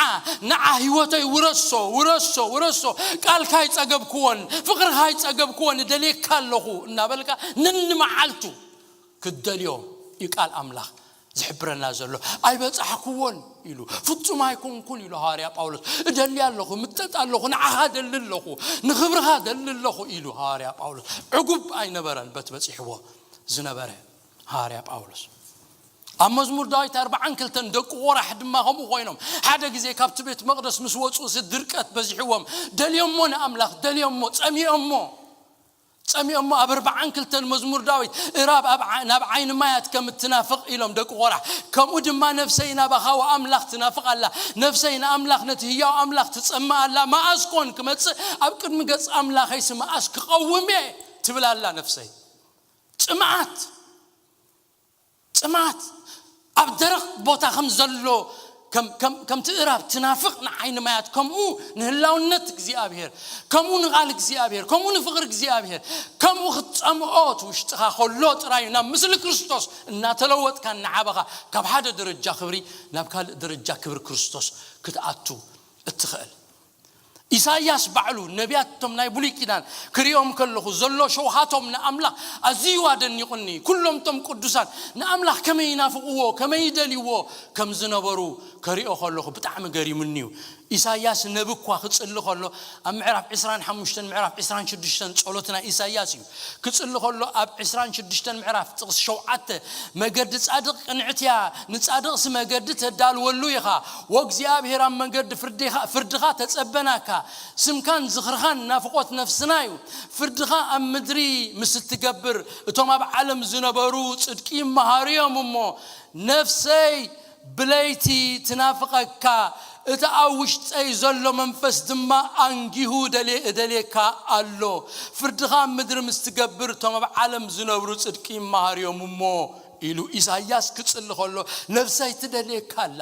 ንዓ ህይወተይ ውረሶ፣ ውረሶ፣ ውረሶ። ቃልካ ኣይጸገብክዎን፣ ፍቕርኻ ኣይጸገብክዎን፣ እደልየካ ኣለኹ እናበልካ ነንመዓልቱ ክትደልዮ እዩ ቃል ኣምላኽ ዝሕብረና ዘሎ። "ኣይበጻሕክዎን" ኢሉ፣ "ፍጹም ኣይኮንኩን" ኢሉ ሃዋርያ ጳውሎስ። "እደሊ ኣለኹ፣ ምጠጥ ኣለኹ፣ ንዓኻ ደሊ ኣለኹ፣ ንኽብርኻ ደሊ ኣለኹ" ኢሉ ሃዋርያ ጳውሎስ። ዕጉብ ኣይነበረን በቲ በጺሕዎ ዝነበረ ሃዋርያ ጳውሎስ። ኣብ መዝሙር ዳዊት ኣርብዓን ክልተን ደቂ ቆራሕ ድማ ከምኡ ኮይኖም፣ ሓደ ግዜ ካብቲ ቤት መቕደስ ምስ ወጹ፣ እዚ ድርቀት በዚሕዎም፣ ደልዮሞ ንኣምላኽ፣ ደልዮሞ፣ ጸሚኦሞ። ጸሚኦሞ ኣብ ኣርብዓን ክልተን መዝሙር ዳዊት፣ "እራብ ኣብ ዓ-፣ ናብ ዓይኒ ማያት ከም እትናፍቕ" ኢሎም ደቂ ቆራሕ፣ "ከምኡ ድማ ነፍሰይ ናባኻ ወኣምላኽ ትናፍቕ ኣላ፣ ነፍሰይ ንኣምላኽ ነቲ ህያው ኣምላኽ ትጸምእ ኣላ። መኣስ ኮን ክመጽእ ኣብ ቅድሚ ገጽ ኣምላኸይሲ መኣስ ክቐውም እየ?" ትብል ኣላ ነፍሰይ። ጽምኣት፣ ጽምኣት ኣብ ደረቕ ቦታ ከም ዘሎ፣ ከም፣ ከም፣ ከምቲ እራብ ትናፍቕ ንዓይኒ ማያት፣ ከምኡ ንህላውነት እግዚኣብሔር፣ ከምኡ ንቓል እግዚኣብሔር፣ ከምኡ ንፍቕሪ እግዚኣብሔር፣ ከምኡ ክትጸምኦ እቲ ውሽጥኻ ከሎ ጥራይ እዩ ናብ ምስሊ ክርስቶስ እናተለወጥካ እናዓበኻ ካብ ሓደ ደረጃ ክብሪ ናብ ካልእ ደረጃ ክብሪ ክርስቶስ ክትኣቱ እትኽእል። ኢሳይያስ ባዕሉ፣ ነቢያት እቶም ናይ ብሉይ ኪዳን ክሪኦም ከለኹ ዘሎ ሸውሃቶም ንኣምላኽ ኣዝዩ ኣደኒቑኒ። ኩሎም እቶም ቅዱሳን ንኣምላኽ ከመይ ይናፍቕዎ፣ ከመይ ይደልይዎ ከም ዝነበሩ ከሪኦ ከለኹ ብጣዕሚ ገሪሙኒ እዩ። ኢሳይያስ ነቢ እኳ ክጽሊ ከሎ፣ ኣብ ምዕራፍ ዕስራን ሓሙሽተን፣ ምዕራፍ ዕስራን ሽዱሽተን ጸሎት ናይ ኢሳይያስ እዩ። ክጽሊ ከሎ ኣብ ዕስራን ሽዱሽተን ምዕራፍ ጥቕሲ ሸውዓተ፣ "መገዲ ጻድቕ ቅንዕቲ እያ፣ ንጻድቕሲ መገዲ ተዳልወሉ ኢኻ። ወእግዚኣብሔር ኣብ መንገዲ ፍርድኻ፣ ፍርድኻ ተጸበናካ። ስምካን ዝኽርኻን ናፍቖት ነፍስና እዩ። ፍርድኻ ኣብ ምድሪ ምስ እትገብር፣ እቶም ኣብ ዓለም ዝነበሩ ጽድቂ ይመሃሩ እዮም እሞ፣ ነፍሰይ ብለይቲ ትናፍቐካ፣ እቲ ኣብ ውሽጠይ ዘሎ መንፈስ ድማ ኣንጊሁ ደልየ-፣ እደልየካ ኣሎ። ፍርድኻ ኣብ ምድሪ ምስ ትገብር፣ እቶም ኣብ ዓለም ዝነብሩ ጽድቂ ይመሃሩ እዮም እሞ" ኢሉ ኢሳያስ ክጽሊ ከሎ፣ ነፍሰይ ትደልየካ ኣላ፣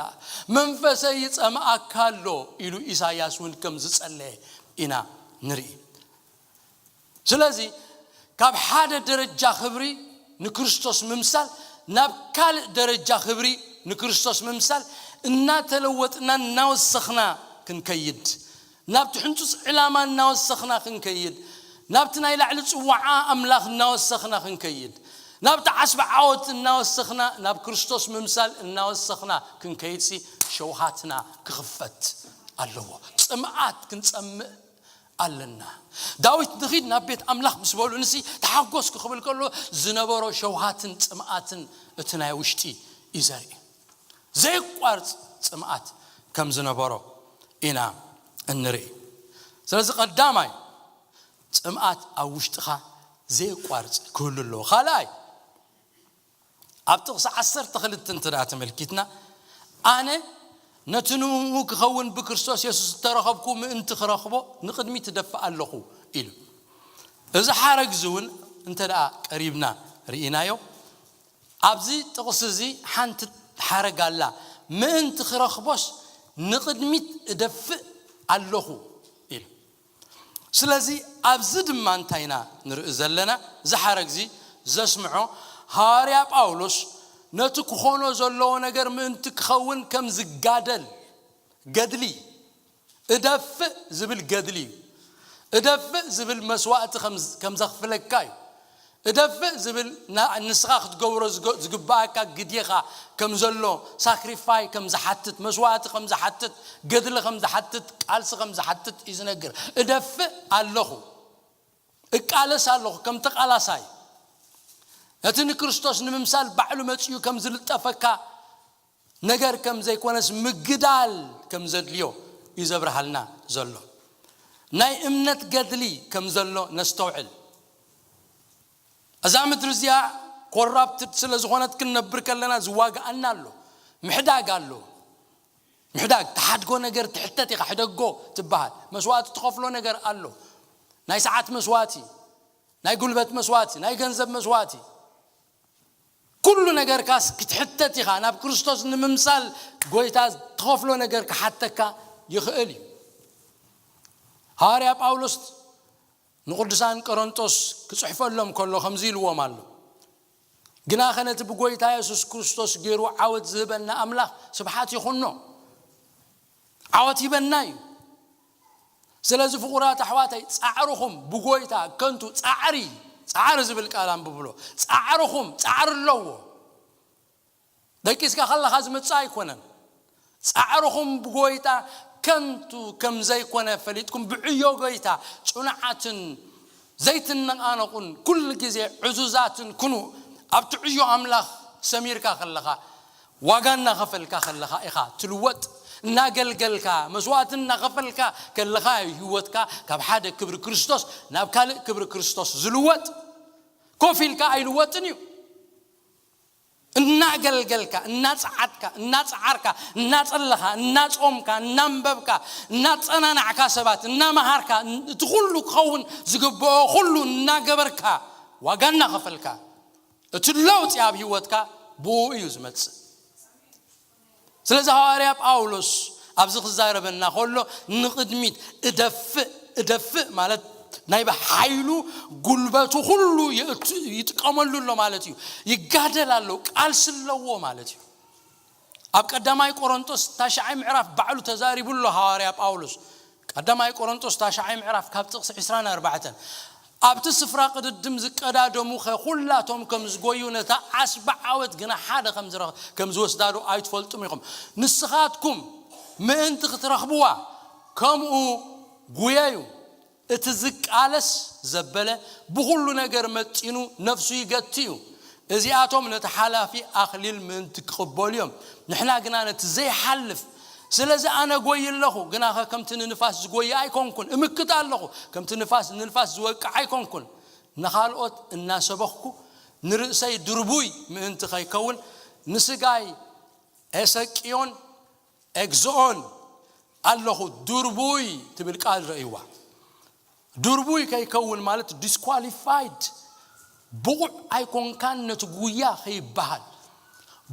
መንፈሰይ ይጸምኣካ ኣሎ ኢሉ ኢሳያስ እውን ከም ዝጸለየ ኢና ንርኢ። ስለዚ ካብ ሓደ ደረጃ ክብሪ ንክርስቶስ ምምሳል ናብ ካልእ ደረጃ ክብሪ ንክርስቶስ ምምሳል እናተለወጥና እናወሰኽና ክንከይድ፣ ናብቲ ሕንጹጽ ዕላማ እናወሰኽና ክንከይድ፣ ናብቲ ናይ ላዕሊ ጽዋዓ ኣምላኽ እናወሰኽና ክንከይድ፣ ናብቲ ዓስቢ ዓወት እናወሰኽና ናብ ክርስቶስ ምምሳል እናወሰኽና ክንከይድሲ ሸውሃትና ክኽፈት ኣለዎ። ጽምኣት ክንጸምእ ኣለና። ዳዊት ንኺድ ናብ ቤት ኣምላኽ ምስ በሉ ንሲ ተሓጎስ ክኽብል ከሎ ዝነበሮ ሸውሃትን ጽምኣትን እቲ ናይ ውሽጢ እዩ ዘርኢ። ዘይቋርጽ ጽምኣት ከም ዝነበሮ ኢና እንርኢ። ስለዚ ቀዳማይ ጽምኣት ኣብ ውሽጥኻ ዘይቋርጽ ክህሉ ኣለዎ። ካልኣይ ኣብ ጥቕሲ ዓሰርተ ክልተ እንተ ደኣ ተመልኪትና ኣነ ነቲ ንኡ ክኸውን ብክርስቶስ የሱስ እተረኸብኩ ምእንቲ ክረኽቦ ንቕድሚት እደፍእ ኣለኹ ኢሉ። እዚ ሓረግ እዚ እውን እንተ ደኣ ቀሪብና ርኢናዮ ኣብዚ ጥቕሲ እዚ ሓንቲ ሓረግ ኣላ። ምእንቲ ክረኽቦስ ንቕድሚት እደፍእ ኣለኹ ኢሉ። ስለዚ ኣብዚ ድማ እንታይ ኢና ንርኢ ዘለና? እዚ ሓረግ እዚ ዘስምዖ ሃዋርያ ጳውሎስ ነቲ ክኾኖ ዘለዎ ነገር ምእንቲ ክኸውን ከም ዝጋደል ገድሊ እደፍእ ዝብል ገድሊ እዩ። እደፍእ ዝብል መስዋእቲ ከም ዘኽፍለካ እዩ። እደፍእ ዝብል ንስኻ ክትገብሮ ዝግባኣካ ግዴኻ ከም ዘሎ ሳክሪፋይ ከም ዝሓትት መስዋእቲ ከም ዝሓትት ገድሊ ከም ዝሓትት ቃልሲ ከም ዝሓትት እዩ ዝነግር። እደፍእ ኣለኹ፣ እቃለስ ኣለኹ ከም ተቃላሳይ። ነቲ ንክርስቶስ ንምምሳል ባዕሉ መጺኡ ከም ዝልጠፈካ ነገር ከም ዘይኮነስ ምግዳል ከም ዘድልዮ እዩ ዘብርሃልና ዘሎ። ናይ እምነት ገድሊ ከም ዘሎ ነስተውዕል። እዛ ምድሪ እዚኣ ኮራፕትድ ስለ ዝኾነት ክንነብር ከለና ዝዋግኣና ኣሎ። ምሕዳግ ኣሎ። ምሕዳግ ትሓድጎ ነገር ትሕተት ኢኻ፣ ሕደጎ ትበሃል። መስዋእቲ ትኸፍሎ ነገር ኣሎ። ናይ ሰዓት መስዋእቲ፣ ናይ ጉልበት መስዋእቲ፣ ናይ ገንዘብ መስዋእቲ። ኩሉ ነገርካስ ክትሕተት ኢኻ። ናብ ክርስቶስ ንምምሳል ጎይታ ትኸፍሎ ነገር ክሓተካ ይኽእል እዩ። ሃዋርያ ጳውሎስ ንቕዱሳን ቆሮንጦስ ክጽሕፈሎም ከሎ ከምዚ ኢልዎም ኣሎ። ግናኸ ነቲ ብጎይታ የሱስ ክርስቶስ ገይሩ ዓወት ዝህበና ኣምላኽ ስብሓት ይኹኖ። ዓወት ሂበና እዩ። ስለዚ ፍቑራት ኣሕዋተይ ጻዕርኹም ብጎይታ ከንቱ ጻዕሪ፣ ጻዕሪ ዝብል ቃል ኣንብብሎ። ጻዕርኹም ጻዕሪ ኣለዎ። ደቂስካ ከለኻ ዝመጽእ ኣይኮነን። ጻዕርኹም ብጎይታ ከንቱ ከም ዘይኮነ ፈሊጥኩም ብዕዮ ጎይታ ጽኑዓትን ዘይትነቓነቑን ኩሉ ግዜ ዕዙዛትን ኩኑ። ኣብቲ ዕዮ ኣምላኽ ሰሚርካ ከለኻ ዋጋ እናኸፈልካ ከለኻ ኢኻ ትልወጥ። እናገልገልካ መስዋእቲ እናኸፈልካ ከለኻ እዩ ህይወትካ ካብ ሓደ ክብሪ ክርስቶስ ናብ ካልእ ክብሪ ክርስቶስ ዝልወጥ። ኮፍ ኢልካ ኣይልወጥን እዩ። እናገልገልካ እናጸዓትካ እናጸዓርካ እናጸለኻ እናጾምካ እናንበብካ እናጸናናዕካ ሰባት እናመሃርካ እቲ ኩሉ ክኸውን ዝግብኦ ኩሉ እናገበርካ ዋጋ እናኸፈልካ እቲ ለውጢ ኣብ ህይወትካ ብኡ እዩ ዝመጽእ። ስለዚ ሃዋርያ ጳውሎስ ኣብዚ ክዛረበና ከሎ ንቕድሚት እደፍእ እደፍእ ማለት ናይ ብሓይሉ ጉልበቱ ኩሉ ይጥቀመሉ ኣሎ ማለት እዩ። ይጋደል ኣሎ፣ ቃልሲ ኣለዎ ማለት እዩ። ኣብ ቀዳማይ ቆሮንጦስ ታሽዓይ ምዕራፍ ባዕሉ ተዛሪቡ ኣሎ ሃዋርያ ጳውሎስ። ቀዳማይ ቆሮንጦስ ታሽዓይ ምዕራፍ ካብ ጥቕሲ ዕስራን ኣርባዕተን ኣብቲ ስፍራ ቅድድም ዝቀዳደሙ ኸ ኩላቶም ከም ዝጎዩ ነታ ዓስቢ ዓወት ግና ሓደ ከም ዝወስዳዶ ኣይትፈልጡም ኢኹም። ንስኻትኩም ምእንቲ ክትረኽብዋ ከምኡ ጉየዩ። እቲ ዝቃለስ ዘበለ ብኹሉ ነገር መጢኑ ነፍሱ ይገቲ እዩ። እዚኣቶም ነቲ ሓላፊ ኣኽሊል ምእንቲ ክቕበሉ እዮም፣ ንሕና ግና ነቲ ዘይሓልፍ። ስለዚ ኣነ ጎይ ኣለኹ፣ ግናኸ ከምቲ ንንፋስ ዝጎይ ኣይኮንኩን። እምክት ኣለኹ፣ ከምቲ ንፋስ ንንፋስ ዝወቅዕ ኣይኮንኩን። ንኻልኦት እናሰበኽኩ ንርእሰይ ድርቡይ ምእንቲ ከይከውን ንስጋይ ኤሰቅዮን ኤግዝኦን ኣለኹ። ድርቡይ ትብል ቃል ረእይዋ። ድርቡይ ከይከውን ማለት ዲስኳሊፋይድ፣ ብቑዕ ኣይኮንካን ነቲ ጉያ ከይበሃል።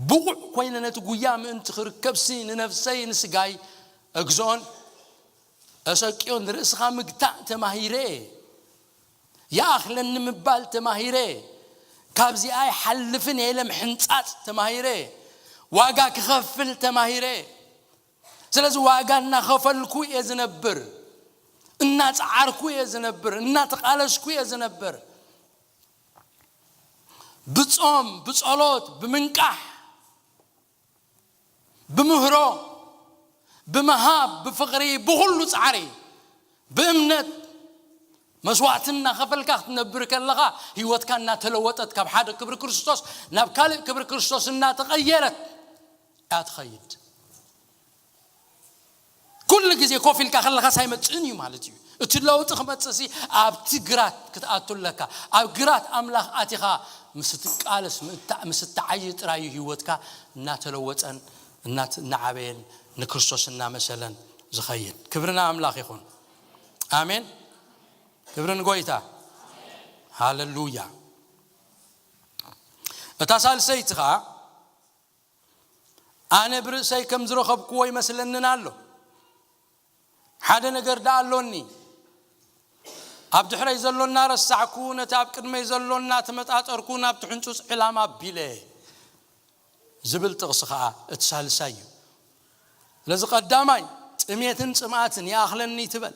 ብቑዕ ኮይነ ነቲ ጉያ ምእንቲ ክርከብሲ ንነፍሰይ ንስጋይ እግዝኦን እሰቅዮን ርእስኻ ምግታእ ተማሂረ እየ። ይኣኽለኒ ምባል ተማሂረ እየ። ካብዚኣ ኣይሓልፍን እየ ኢለ ምሕንጻጽ ተማሂረ እየ። ዋጋ ክኸፍል ተማሂረ እየ። ስለዚ ዋጋ እናኸፈልኩ እየ ዝነብር፣ እናጸዓርኩ እየ ዝነብር፣ እናተቓለስኩ እየ ዝነብር። ብጾም፣ ብጸሎት፣ ብምንቃሕ፣ ብምህሮ፣ ብምሃብ፣ ብፍቕሪ፣ ብኹሉ ጻዕሪ፣ ብእምነት መስዋዕቲ እናኸፈልካ ክትነብር ከለኻ ህይወትካ እናተለወጠት ካብ ሓደ ክብሪ ክርስቶስ ናብ ካልእ ክብሪ ክርስቶስ እናተቐየረት እያ ትኸይድ። ኩሉ ግዜ ኮፍ ኢልካ ከለኻስ ኣይመጽእን እዩ ማለት እዩ። እቲ ለውጢ ክመጽእሲ ኣብቲ ግራት ክትኣቱ ኣለካ። ኣብ ግራት ኣምላኽ ኣቲኻ ምስ እትቃለስ፣ ምስ እትዓይ ጥራይ እዩ ህይወትካ እናተለወጠን እናት-፣ እናዓበየን ንክርስቶስ እናመሰለን ዝኸይድ። ክብሪ ንኣምላኽ ይኹን። ኣሜን። ክብሪ ንጎይታ። ሃሌሉያ። እታ ሳልሰይቲ ኸኣ ኣነ ብርእሰይ ከም ዝረኸብክዎ ይመስለንን ኣሎ። ሓደ ነገር ደኣ ኣሎኒ። ኣብ ድሕረይ ዘሎ እናረሳዕኩ፣ ነቲ ኣብ ቅድመይ ዘሎ እናተመጣጠርኩ፣ ናብቲ ሕንጹጽ ዕላማ ኣቢለ ዝብል ጥቕሲ ኸኣ እቲ ሳልሳይ እዩ። ስለዚ ቀዳማይ፣ ጥሜትን ጽምኣትን ይኣኽለኒ ትበል።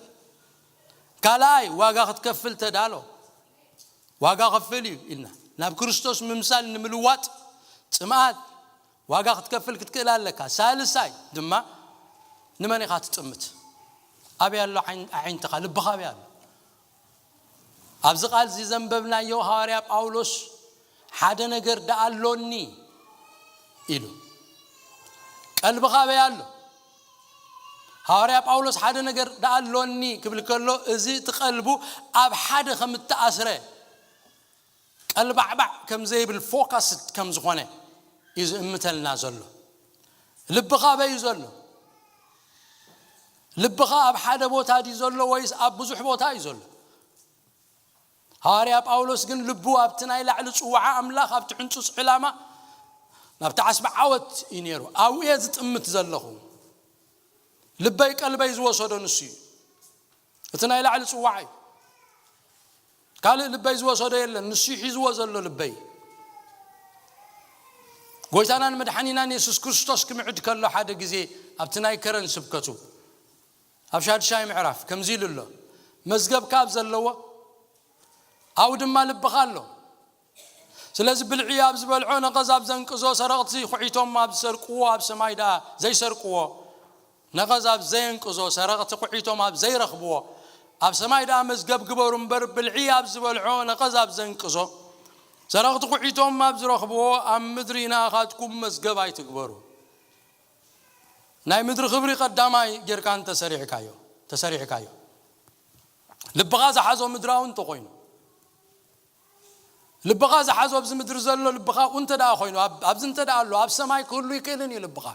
ካልኣይ፣ ዋጋ ክትከፍል ተዳሎ። ዋጋ ከፍል እዩ ኢልና። ናብ ክርስቶስ ምምሳል ንምልዋጥ ጽምኣት ዋጋ ክትከፍል ክትክእል ኣለካ። ሳልሳይ ድማ ንመን ኢኻ ትጥምት? ኣበይ ኣሎ ዓይን-፣ ኣዒንትኻ? ልብኻ ኣበይ ኣሎ? ኣብዚ ቃል እዚ ዘንበብናዮ ሃዋርያ ጳውሎስ ሓደ ነገር ደኣ ኣሎኒ ኢሉ። ቀልብኻ ኣበይ ኣሎ? ሃዋርያ ጳውሎስ ሓደ ነገር ደኣ ኣሎኒ ክብል ከሎ፣ እዚ እቲ ቀልቡ ኣብ ሓደ ከም እተኣስረ፣ ቀልባዕባዕ ከም ዘይብል፣ ፎካስድ ከም ዝኾነ እዩ ዝእምተልና ዘሎ። ልብኻ ኣበይ እዩ ዘሎ? ልብኻ ኣብ ሓደ ቦታ ድዩ ዘሎ ወይስ ኣብ ብዙሕ ቦታ እዩ ዘሎ? ሃዋርያ ጳውሎስ ግን ልቡ ኣብቲ ናይ ላዕሊ ጽዋዓ ኣምላኽ፣ ኣብቲ ሕንጹጽ ዕላማ፣ ናብቲ ዓስቢ ዓወት እዩ ነይሩ። ኣብኡ እየ ዝጥምት ዘለኹ። ልበይ ቀልበይ ዝወሰዶ ንሱ እዩ። እቲ ናይ ላዕሊ ጽዋዓ እዩ። ካልእ ልበይ ዝወሰዶ የለን። ንሱ እዩ ሒዝዎ ዘሎ ልበይ። ጎይታናን መድሓኒናን የሱስ ክርስቶስ ክምዕድ ከሎ ሓደ ግዜ ኣብቲ ናይ ከረን ስብከቱ ኣብ ሻድሻይ ምዕራፍ ከምዚ ኢሉ ኣሎ፣ መዝገብካ ኣብ ዘለዎ ኣብኡ ድማ ልብኻ ኣሎ። ስለዚ ብልዒ ኣብ ዝበልዖ፣ ነቐዝ ኣብ ዘንቅዞ፣ ሰረቕቲ ኩዒቶም ኣብ ዝሰርቅዎ፣ ኣብ ሰማይ ደኣ ዘይሰርቅዎ፣ ነቐዝ ኣብ ዘየንቅዞ፣ ሰረቕቲ ኩዒቶም ኣብ ዘይረኽብዎ፣ ኣብ ሰማይ ደኣ መዝገብ ግበሩ እምበር፣ ብልዒ ኣብ ዝበልዖ፣ ነቐዝ ኣብ ዘንቅዞ፣ ሰረቕቲ ኩዒቶም ኣብ ዝረኽብዎ፣ ኣብ ምድሪ ናኻትኩም መዝገብ ኣይትግበሩ። ናይ ምድሪ ክብሪ ቀዳማይ ጌርካ እንተሰሪዕካዮ፣ ተሰሪዕካዮ፣ ልብኻ ዝሓዞ ምድራዊ እንተኾይኑ፣ ልብኻ ዝሓዞ ኣብዚ ምድሪ ዘሎ ልብኻ ኣብኡ እንተ ደኣ ኮይኑ፣ ኣብ-፣ ኣብዚ እንተ ደኣ ኣሎ፣ ኣብ ሰማይ ክህሉ ይክእልን እዩ ልብኻ።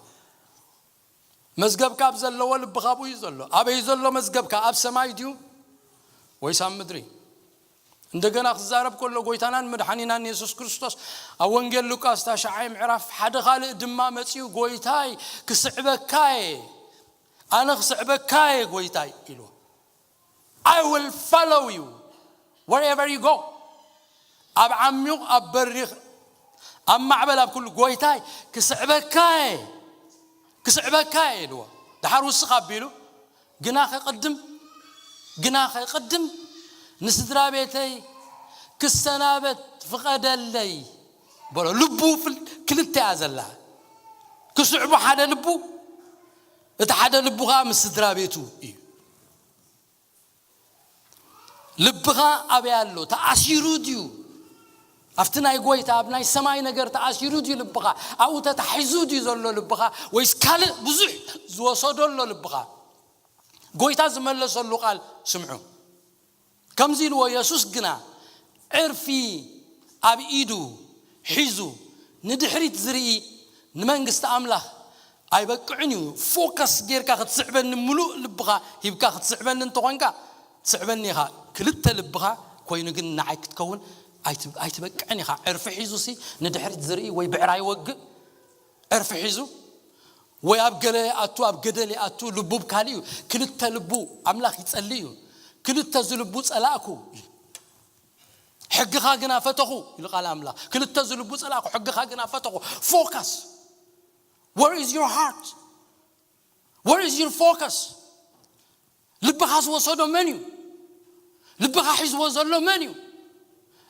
መዝገብካ ኣብ ዘለዎ ልብኻ ኣብኡ እዩ ዘሎ። ኣበይ ዘሎ መዝገብካ? ኣብ ሰማይ ድዩ ወይስ ኣብ ምድሪ? እንደገና ክዛረብ ከሎ፣ ጎይታናን መድሓኒናን የሱስ ክርስቶስ ኣብ ወንጌል ሉቃስ ታሽዓይ ምዕራፍ ሓደ ካልእ ድማ መጺኡ፣ "ጎይታይ፣ ክስዕበካ እየ፣ ኣነ ክስዕበካ እየ ጎይታይ" ኢሉ። "I will follow you wherever you go." ኣብ ዓሚቕ፣ ኣብ በሪኽ፣ ኣብ ማዕበል፣ ኣብ ኩሉ፣ "ጎይታይ፣ ክስዕበካ እየ፣ ክስዕበካ እየ" ኢልዎ። ደሓር ውስኽ ኣቢሉ፣ "ግና ከቕድም፣ ግና ከቕድም ንስድራ ቤተይ ክሰናበት ፍቐደለይ" በሎ። ልቡ ፍል-፣ ክልተ እያ ዘላ። ክስዕቦ ሓደ ልቡ፣ እቲ ሓደ ልቡ ኸዓ ምስ ስድራ ቤቱ እዩ። ልብኻ ኣበይ ኣሎ? ተኣሲሩ ድዩ? ኣብቲ ናይ ጎይታ፣ ኣብ ናይ ሰማይ ነገር ተኣሲሩ ድዩ ልብኻ? ኣብኡ ተታሒዙ ድዩ ዘሎ ልብኻ? ወይስ ካልእ ብዙሕ ዝወሰዶ ኣሎ ልብኻ? ጎይታ ዝመለሰሉ ቃል ስምዑ። ከምዚ ኢልዎ፣ የሱስ ግና ዕርፊ ኣብ ኢዱ ሒዙ ንድሕሪት ዝርኢ ንመንግስቲ ኣምላኽ ኣይበቅዕን እዩ። ፎከስ ጌርካ ክትስዕበኒ፣ ምሉእ ልብኻ ሂብካ ክትስዕበኒ እንተኾንካ፣ ትስዕበኒ ኢኻ። ክልተ ልብኻ ኮይኑ ግን ንዓይ ክትከውን ኣይት-፣ ኣይትበቅዕን ኢኻ። ዕርፊ ሒዙሲ ንድሕሪት ዝርኢ ወይ ብዕራይ ይወግእ፣ ዕርፊ ሒዙ ወይ ኣብ ገለ ይኣቱ ኣብ ገደል ይኣቱ። ልቡ ብካልእ እዩ። ክልተ ልቡ ኣምላኽ ይጸሊ እዩ። ክልተ ዝልቡ ጸላእኩ። ሕግኻ ግና ፈተኹ ኢሉ ቃል ኣምላኽ። ክልተ ዝልቡ ጸላእኩ፣ ሕግኻ ግና ፈተኹ። Focus. Where is your heart? Where is your focus? ልብኻ ዝወሰዶ መን እዩ? ልብኻ ሒዝዎ ዘሎ መን እዩ?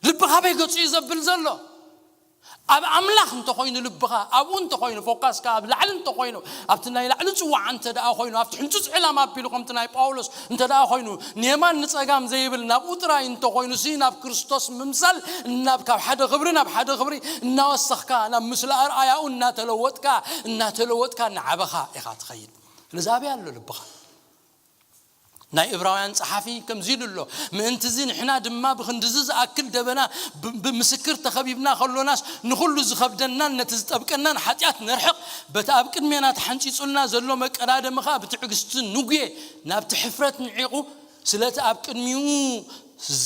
ልብኻ በይ ገጹ እዩ ዘብል ዘሎ? ኣብ ኣምላኽ እንተኾይኑ ልብኻ፣ ኣብኡ እንተኾይኑ ፎካስካ ኣብ ላዕሊ እንተኾይኑ፣ ኣብቲ ናይ ላዕሊ ጽዋዓ እንተ ደኣ ኮይኑ፣ ኣብቲ ሕንጹጽ ዕላማ ኣቢሉ ከምቲ ናይ ጳውሎስ እንተ ደኣ ኮይኑ፣ ንየማን ንጸጋም ዘይብል ናብኡ ጥራይ እንተኾይኑ ሲ ናብ ክርስቶስ ምምሳል፣ ናብ ካብ ሓደ ክብሪ ናብ ሓደ ክብሪ እናወሰኽካ፣ ናብ ምስለ ኣርኣያኡ እናተለወጥካ እናተለወጥካ እናዓበኻ ኢኻ ትኸይድ። ስለዚ ኣበይ ኣሎ ልብኻ? ናይ እብራውያን ጸሓፊ ከምዚ ኢሉ ኣሎ፣ ምእንቲ እዚ ንሕና ድማ ብኽንድዚ ዝኣክል ደበና ብ- ብምስክር ተኸቢብና ከሎናስ፣ ንኹሉ ዝኸብደናን ነቲ ዝጠብቀናን ሓጢኣት ነርሕቕ፣ በቲ ኣብ ቅድሜና ተሓንጺጹልና ዘሎ መቀዳደሚ ኸኣ ብትዕግስቲ ንጉየ፣ ናብቲ ሕፍረት ንዒቑ፣ ስለቲ ኣብ ቅድሚኡ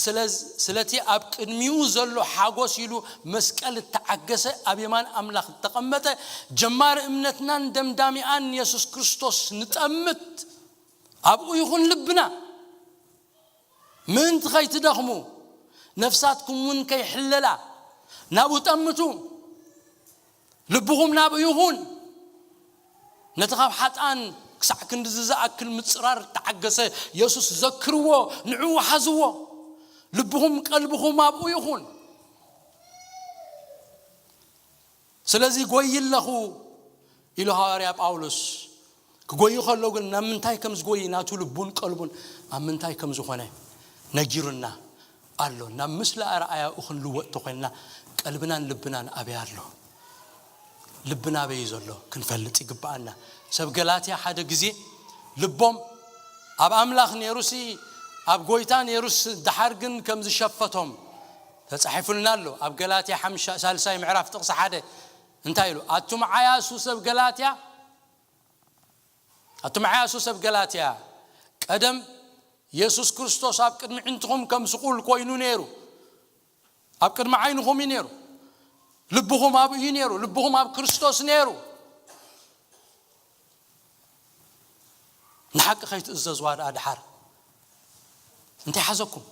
ስለ- ስለቲ ኣብ ቅድሚኡ ዘሎ ሓጎስ ኢሉ መስቀል እተዓገሰ፣ ኣብ የማን ኣምላኽ እተቐመጠ፣ ጀማሪ እምነትናን ደምዳሚኣን የሱስ ክርስቶስ ንጠምት። ኣብኡ ይኹን ልብና፣ ምእንቲ ከይትደኽሙ፣ ነፍሳትኩም እውን ከይሕለላ፣ ናብኡ ጠምቱ። ልብኹም ናብኡ ይኹን። ነቲ ካብ ሓጥኣን ክሳዕ ክንድዚ ዝኣክል ምጽራር እተዓገሰ የሱስ ዘክርዎ፣ ንዕኡ ሓዝዎ። ልብኹም ቀልብኹም ኣብኡ ይኹን። ስለዚ ጎይ ኣለኹ ኢሉ ሃዋርያ ጳውሎስ ክጎይ ከሎ ግን ናብ ምንታይ ከም ዝጎይ ናቱ ልቡን ቀልቡን ኣብ ምንታይ ከም ዝኾነ ነጊሩና ኣሎ። ናብ ምስለ ኣርኣያኡ ክንልወጥ ተኾይንና ቀልብናን ልብናን ኣበይ ኣሎ? ልብና ኣበይ እዩ ዘሎ ክንፈልጥ ይግብኣና። ሰብ ገላትያ ሓደ ግዜ ልቦም ኣብ ኣምላኽ ነይሩሲ ኣብ ጎይታ ነይሩስ ደሓር ግን ከም ዝሸፈቶም ተጻሒፉልና ኣሎ። ኣብ ገላትያ ሓምሻ- ሳልሳይ ምዕራፍ ጥቕሲ ሓደ እንታይ ኢሉ? ኣቱም ዓያሱ ሰብ ገላትያ፣ ኣቱም ዓያሱ ሰብ ገላትያ፣ ቀደም የሱስ ክርስቶስ ኣብ ቅድሚ ዕንትኹም ከም ስቑል ኮይኑ ነይሩ። ኣብ ቅድሚ ዓይንኹም እዩ ነይሩ። ልብኹም ኣብኡ እዩ ነይሩ። ልብኹም ኣብ ክርስቶስ ነይሩ። ንሓቂ ከይትእዘዝዋ ደኣ ደሓር እንታይ ሓዘኩም?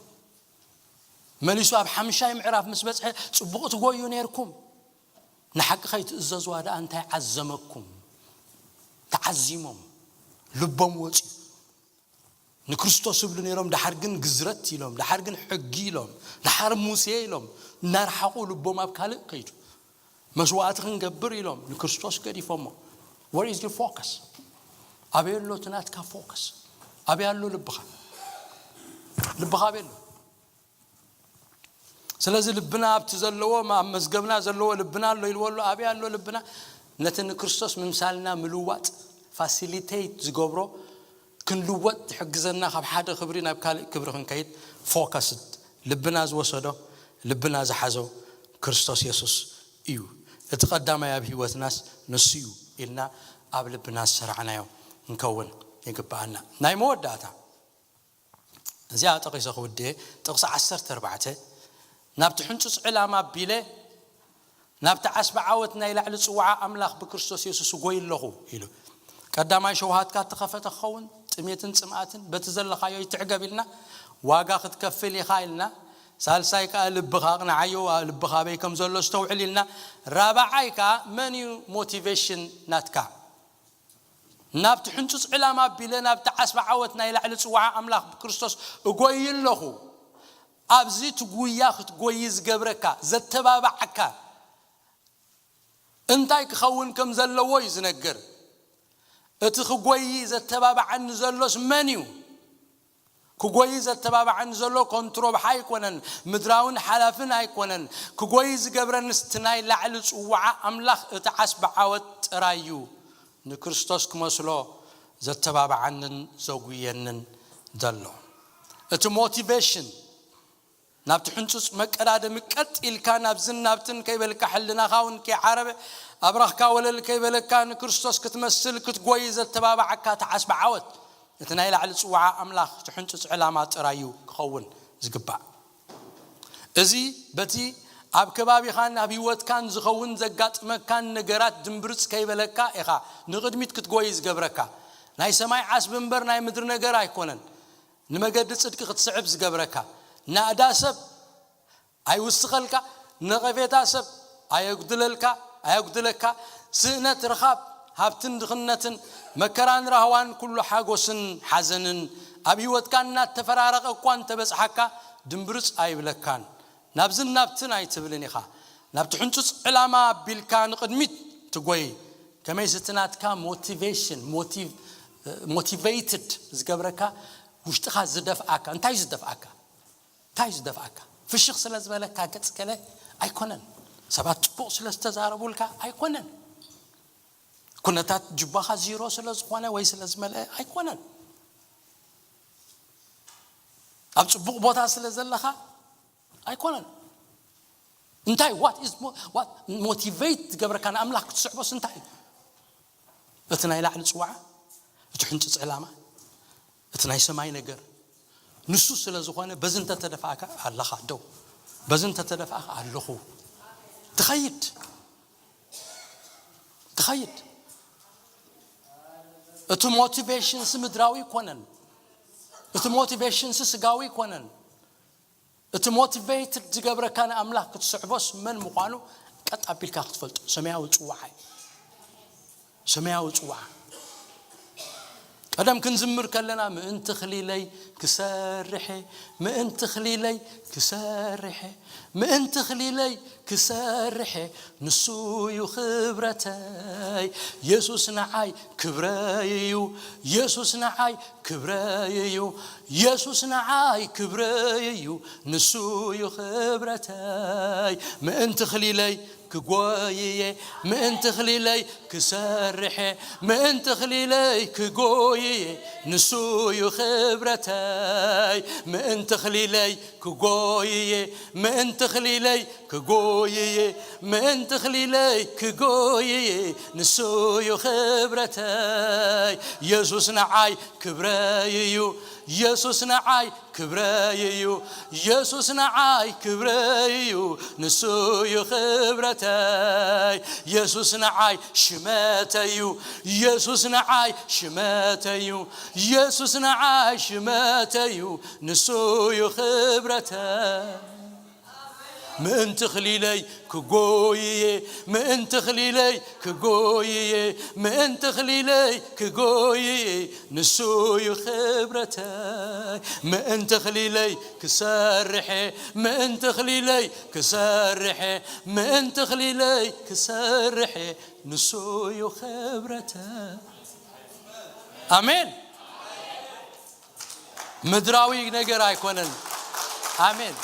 መሊሱ ኣብ ሓምሻይ ምዕራፍ ምስ በጽሐ ጽቡቕ ትጎዩ ነይርኩም። ንሓቂ ከይትእዘዝዋ ደኣ እንታይ ዓዘመኩም? ተዓዚሞም ልቦም ወጽዩ። ንክርስቶስ ይብሉ ነይሮም፣ ደሓር ግን ግዝረት ኢሎም፣ ደሓር ግን ሕጊ ኢሎም፣ ደሓር ሙሴ ኢሎም እናረሓቑ ልቦም ኣብ ካልእ ከይዱ። መስዋዕቲ ክንገብር ኢሎም ንክርስቶስ ገዲፎሞ። Where is your focus? ኣበይ ኣሎ እቲ ናትካ ፎከስ? ኣበይ ኣሎ ልብኻ? ልብኻ ኣበይ ኣሎ? ስለዚ ልብና ኣብቲ ዘለዎ ኣብ መዝገብና ዘለዎ ልብና ኣሎ ኢልዎ ኣሎ። ኣበይ ኣሎ ልብና? ነቲ ንክርስቶስ ምምሳልና ምልዋጥ ፋሲሊቴት ዝገብሮ ክንልወጥ ትሕግዘና፣ ካብ ሓደ ክብሪ ናብ ካልእ ክብሪ ክንከይድ ፎከስድ ልብና ዝወሰዶ ልብና ዝሓዞ ክርስቶስ የሱስ እዩ። እቲ ቀዳማይ ኣብ ህይወትናስ ንሱ እዩ ኢልና ኣብ ልብና ዝሰራዕናዮ ክንከውን ይግብኣና። ናይ መወዳእታ እዚኣ ጠቒሰ ክውድእ ጥቕሲ ዓሰርተ ኣርባዕተ ናብቲ ሕንጹጽ ዕላማ ኣቢለ ናብቲ ዓስቢ ዓወት ናይ ላዕሊ ጽዋዓ ኣምላኽ ብክርስቶስ የሱስ እጎይ ኣለኹ ኢሉ። ቀዳማይ ሸውሃትካ እተኸፈተ ክኸውን፣ ጥሜትን ጽምኣትን በቲ ዘለኻዮ ይትዕገብ ኢልና፣ ዋጋ ክትከፍል ኢኻ ኢልና። ሳልሳይ ከኣ ልብኻ ኣቕንዓዮ፣ ልብኻ ኣበይ ከም ዘሎ ኣስተውዕል ኢልና። ራብዓይ ከኣ መን እዩ ሞቲቬሽን ናትካ? ናብቲ ሕንጹጽ ዕላማ ኣቢለ ናብቲ ዓስቢ ዓወት ናይ ላዕሊ ጽዋዓ ኣምላኽ ብክርስቶስ እጎይ ኣለኹ። ኣብዚ እቲ ጉያ ክትጎይ ዝገብረካ ዘተባብዓካ እንታይ ክኸውን ከም ዘለዎ እዩ ዝነግር። እቲ ክጎይ ዘተባብዓኒ ዘሎስ መን እዩ? ክጎይ ዘተባብዓኒ ዘሎ ኮንትሮባሓ ኣይኮነን፣ ምድራውን ሓላፍን ኣይኮነን። ክጎይ ዝገብረንስ እቲ ናይ ላዕሊ ጽዋዓ ኣምላኽ እቲ ዓስቢ ዓወት ጥራይ እዩ። ንክርስቶስ ክመስሎ ዘተባብዓንን ዘጉየንን ዘሎ እቲ ሞቲቬሽን ናብቲ ሕንጹጽ መቀዳደሚ ቀጥ ኢልካ ናብዝን ናብትን ከይበልካ፣ ሕልናኻ እውን ከይዓረበ፣ ኣብራኽካ ወለል ከይበለካ፣ ንክርስቶስ ክትመስል ክትጎይ ዘተባብዓካ ተዓስቢ ዓወት፣ እቲ ናይ ላዕሊ ጽዋዓ ኣምላኽ እቲ ሕንጹጽ ዕላማ ጥራይ እዩ ክኸውን ዝግባእ። እዚ በቲ ኣብ ከባቢኻን ኣብ ህይወትካን ዝኸውን ዘጋጥመካን ነገራት ድምብርጽ ከይበለካ ኢኻ ንቕድሚት ክትጎይ ዝገብረካ። ናይ ሰማይ ዓስቢ እምበር ናይ ምድሪ ነገር ኣይኮነን። ንመገዲ ጽድቂ ክትስዕብ ዝገብረካ። ናእዳ ሰብ ኣይውስኸልካ፣ ነቐፌታ ሰብ ኣየጉድለልካ፣ ኣየጉድለካ። ስእነት፣ ርኻብ፣ ሃብትን ድኽነትን፣ መከራን ራህዋን፣ ኩሉ ሓጎስን ሓዘንን ኣብ ህይወትካ እናተፈራረቐ እኳ እንተበጽሓካ ድምብርጽ ኣይብለካን። ናብዝን ናብትን ኣይትብልን ኢኻ። ናብቲ ሕንጹጽ ዕላማ ኣቢልካ ንቕድሚት ትጎይ። ከመይሲ እቲ ናትካ ሞቲቬሽን፣ ሞቲቭ-፣ ሞቲቬትድ ዝገብረካ ውሽጥኻ ዝደፍኣካ። እንታይ ዝደፍኣካ? እንታይ ዝደፍኣካ? ፍሽኽ ስለ ዝበለካ ገጽ ገለ ኣይኮነን። ሰባት ጽቡቕ ስለ ዝተዛረቡልካ ኣይኮነን። ኩነታት ጅባኻ ዚሮ ስለ ዝኾነ ወይ ስለ ዝመልአ ኣይኮነን። ኣብ ጽቡቕ ቦታ ስለ ዘለኻ ኣይኮነን። እንታይ? What is mo-, what motivate ዝገብረካ ንኣምላኽ ክትስዕቦስ እንታይ እዩ? እቲ ናይ ላዕሊ ጽዋዓ፣ እቲ ሕንጽጽ ዕላማ፣ እቲ ናይ ሰማይ ነገር ንሱ ስለ ዝኾነ፣ በዚ እንተተደፋእካ ኣለኻ ደው፣ በዚ እንተተደፋእካ ኣለኹ። ትኸይድ፣ ትኸይድ። እቲ ሞቲቬሽንስ ምድራዊ ይኮነን። እቲ ሞቲቬሽንስ ስጋዊ ይኮነን። እቲ ሞቲቬትድ ዝገብረካ ንኣምላኽ ክትስዕቦስ መን ምዃኑ ቀጥ ኣቢልካ ክትፈልጦ። ሰማያዊ ጽዋዓ እዩ። ሰማያዊ ጽዋዓ። ቀደም ክንዝምር ከለና፣ ምእንቲ ክሊለይ ክሰርሐ፣ ምእንቲ ክሊለይ ክሰርሐ፣ ምእንቲ ክሊለይ ክሰርሐ፣ ንሱ እዩ ክብረተይ። የሱስ ንዓይ ክብረይ እዩ። የሱስ ንዓይ ክብረይ እዩ። የሱስ ንዓይ ክብረይ እዩ። ንሱ እዩ ክብረተይ። ምእንቲ ክሊለይ ክጎይየ፣ ምእንቲ ክሊለይ ክሰርሐ፣ ምእንቲ ክሊለይ ክጎይየ፣ ንሱ እዩ ክብረተይ። ምእንቲ ክሊለይ ክጎይየ፣ ምእንቲ ክሊለይ ክጎይየ፣ ምእንቲ ክሊለይ ክጎይየ፣ ንሱ እዩ ክብረተይ። የሱስ ንዓይ ክብረይ እዩ። የሱስ ንዓይ ክብረይ እዩ። የሱስ ንዓይ ክብረይ እዩ። ንሱ እዩ ክብረተይ። የሱስ ንዓይ ሽመተይ እዩ። የሱስ ንዓይ ሽመተይ እዩ። የሱስ ንዓይ ሽመተይ እዩ። ንሱ እዩ ክብረተይ። ምእንቲ ክሊለይ ክጎይየ፣ ምእንቲ ክሊለይ ክጎይየ፣ ምእንቲ ክሊለይ ክጎይየ፣ ንሱ እዩ ክብረተይ። ምእንቲ ክሊለይ ክሰርሐ፣ ምእንቲ ክሊለይ ክሰርሐ፣ ምእንቲ ክሊለይ ክሰርሐ፣ ንሱ እዩ ክብረተይ። ኣሜን። ምድራዊ ነገር ኣይኮነን። ኣሜን።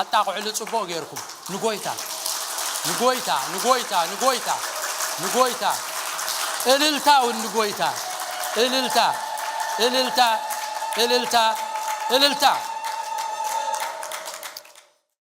ኣጣቕዕሉ ጽቡቕ ጌርኩም። ንጎይታ፣ ንጎይታ፣ ንጎይታ፣ ንጎይታ፣ ንጎይታ። እልልታ እውን ንጎይታ። እልልታ፣ እልልታ፣ እልልታ፣ እልልታ።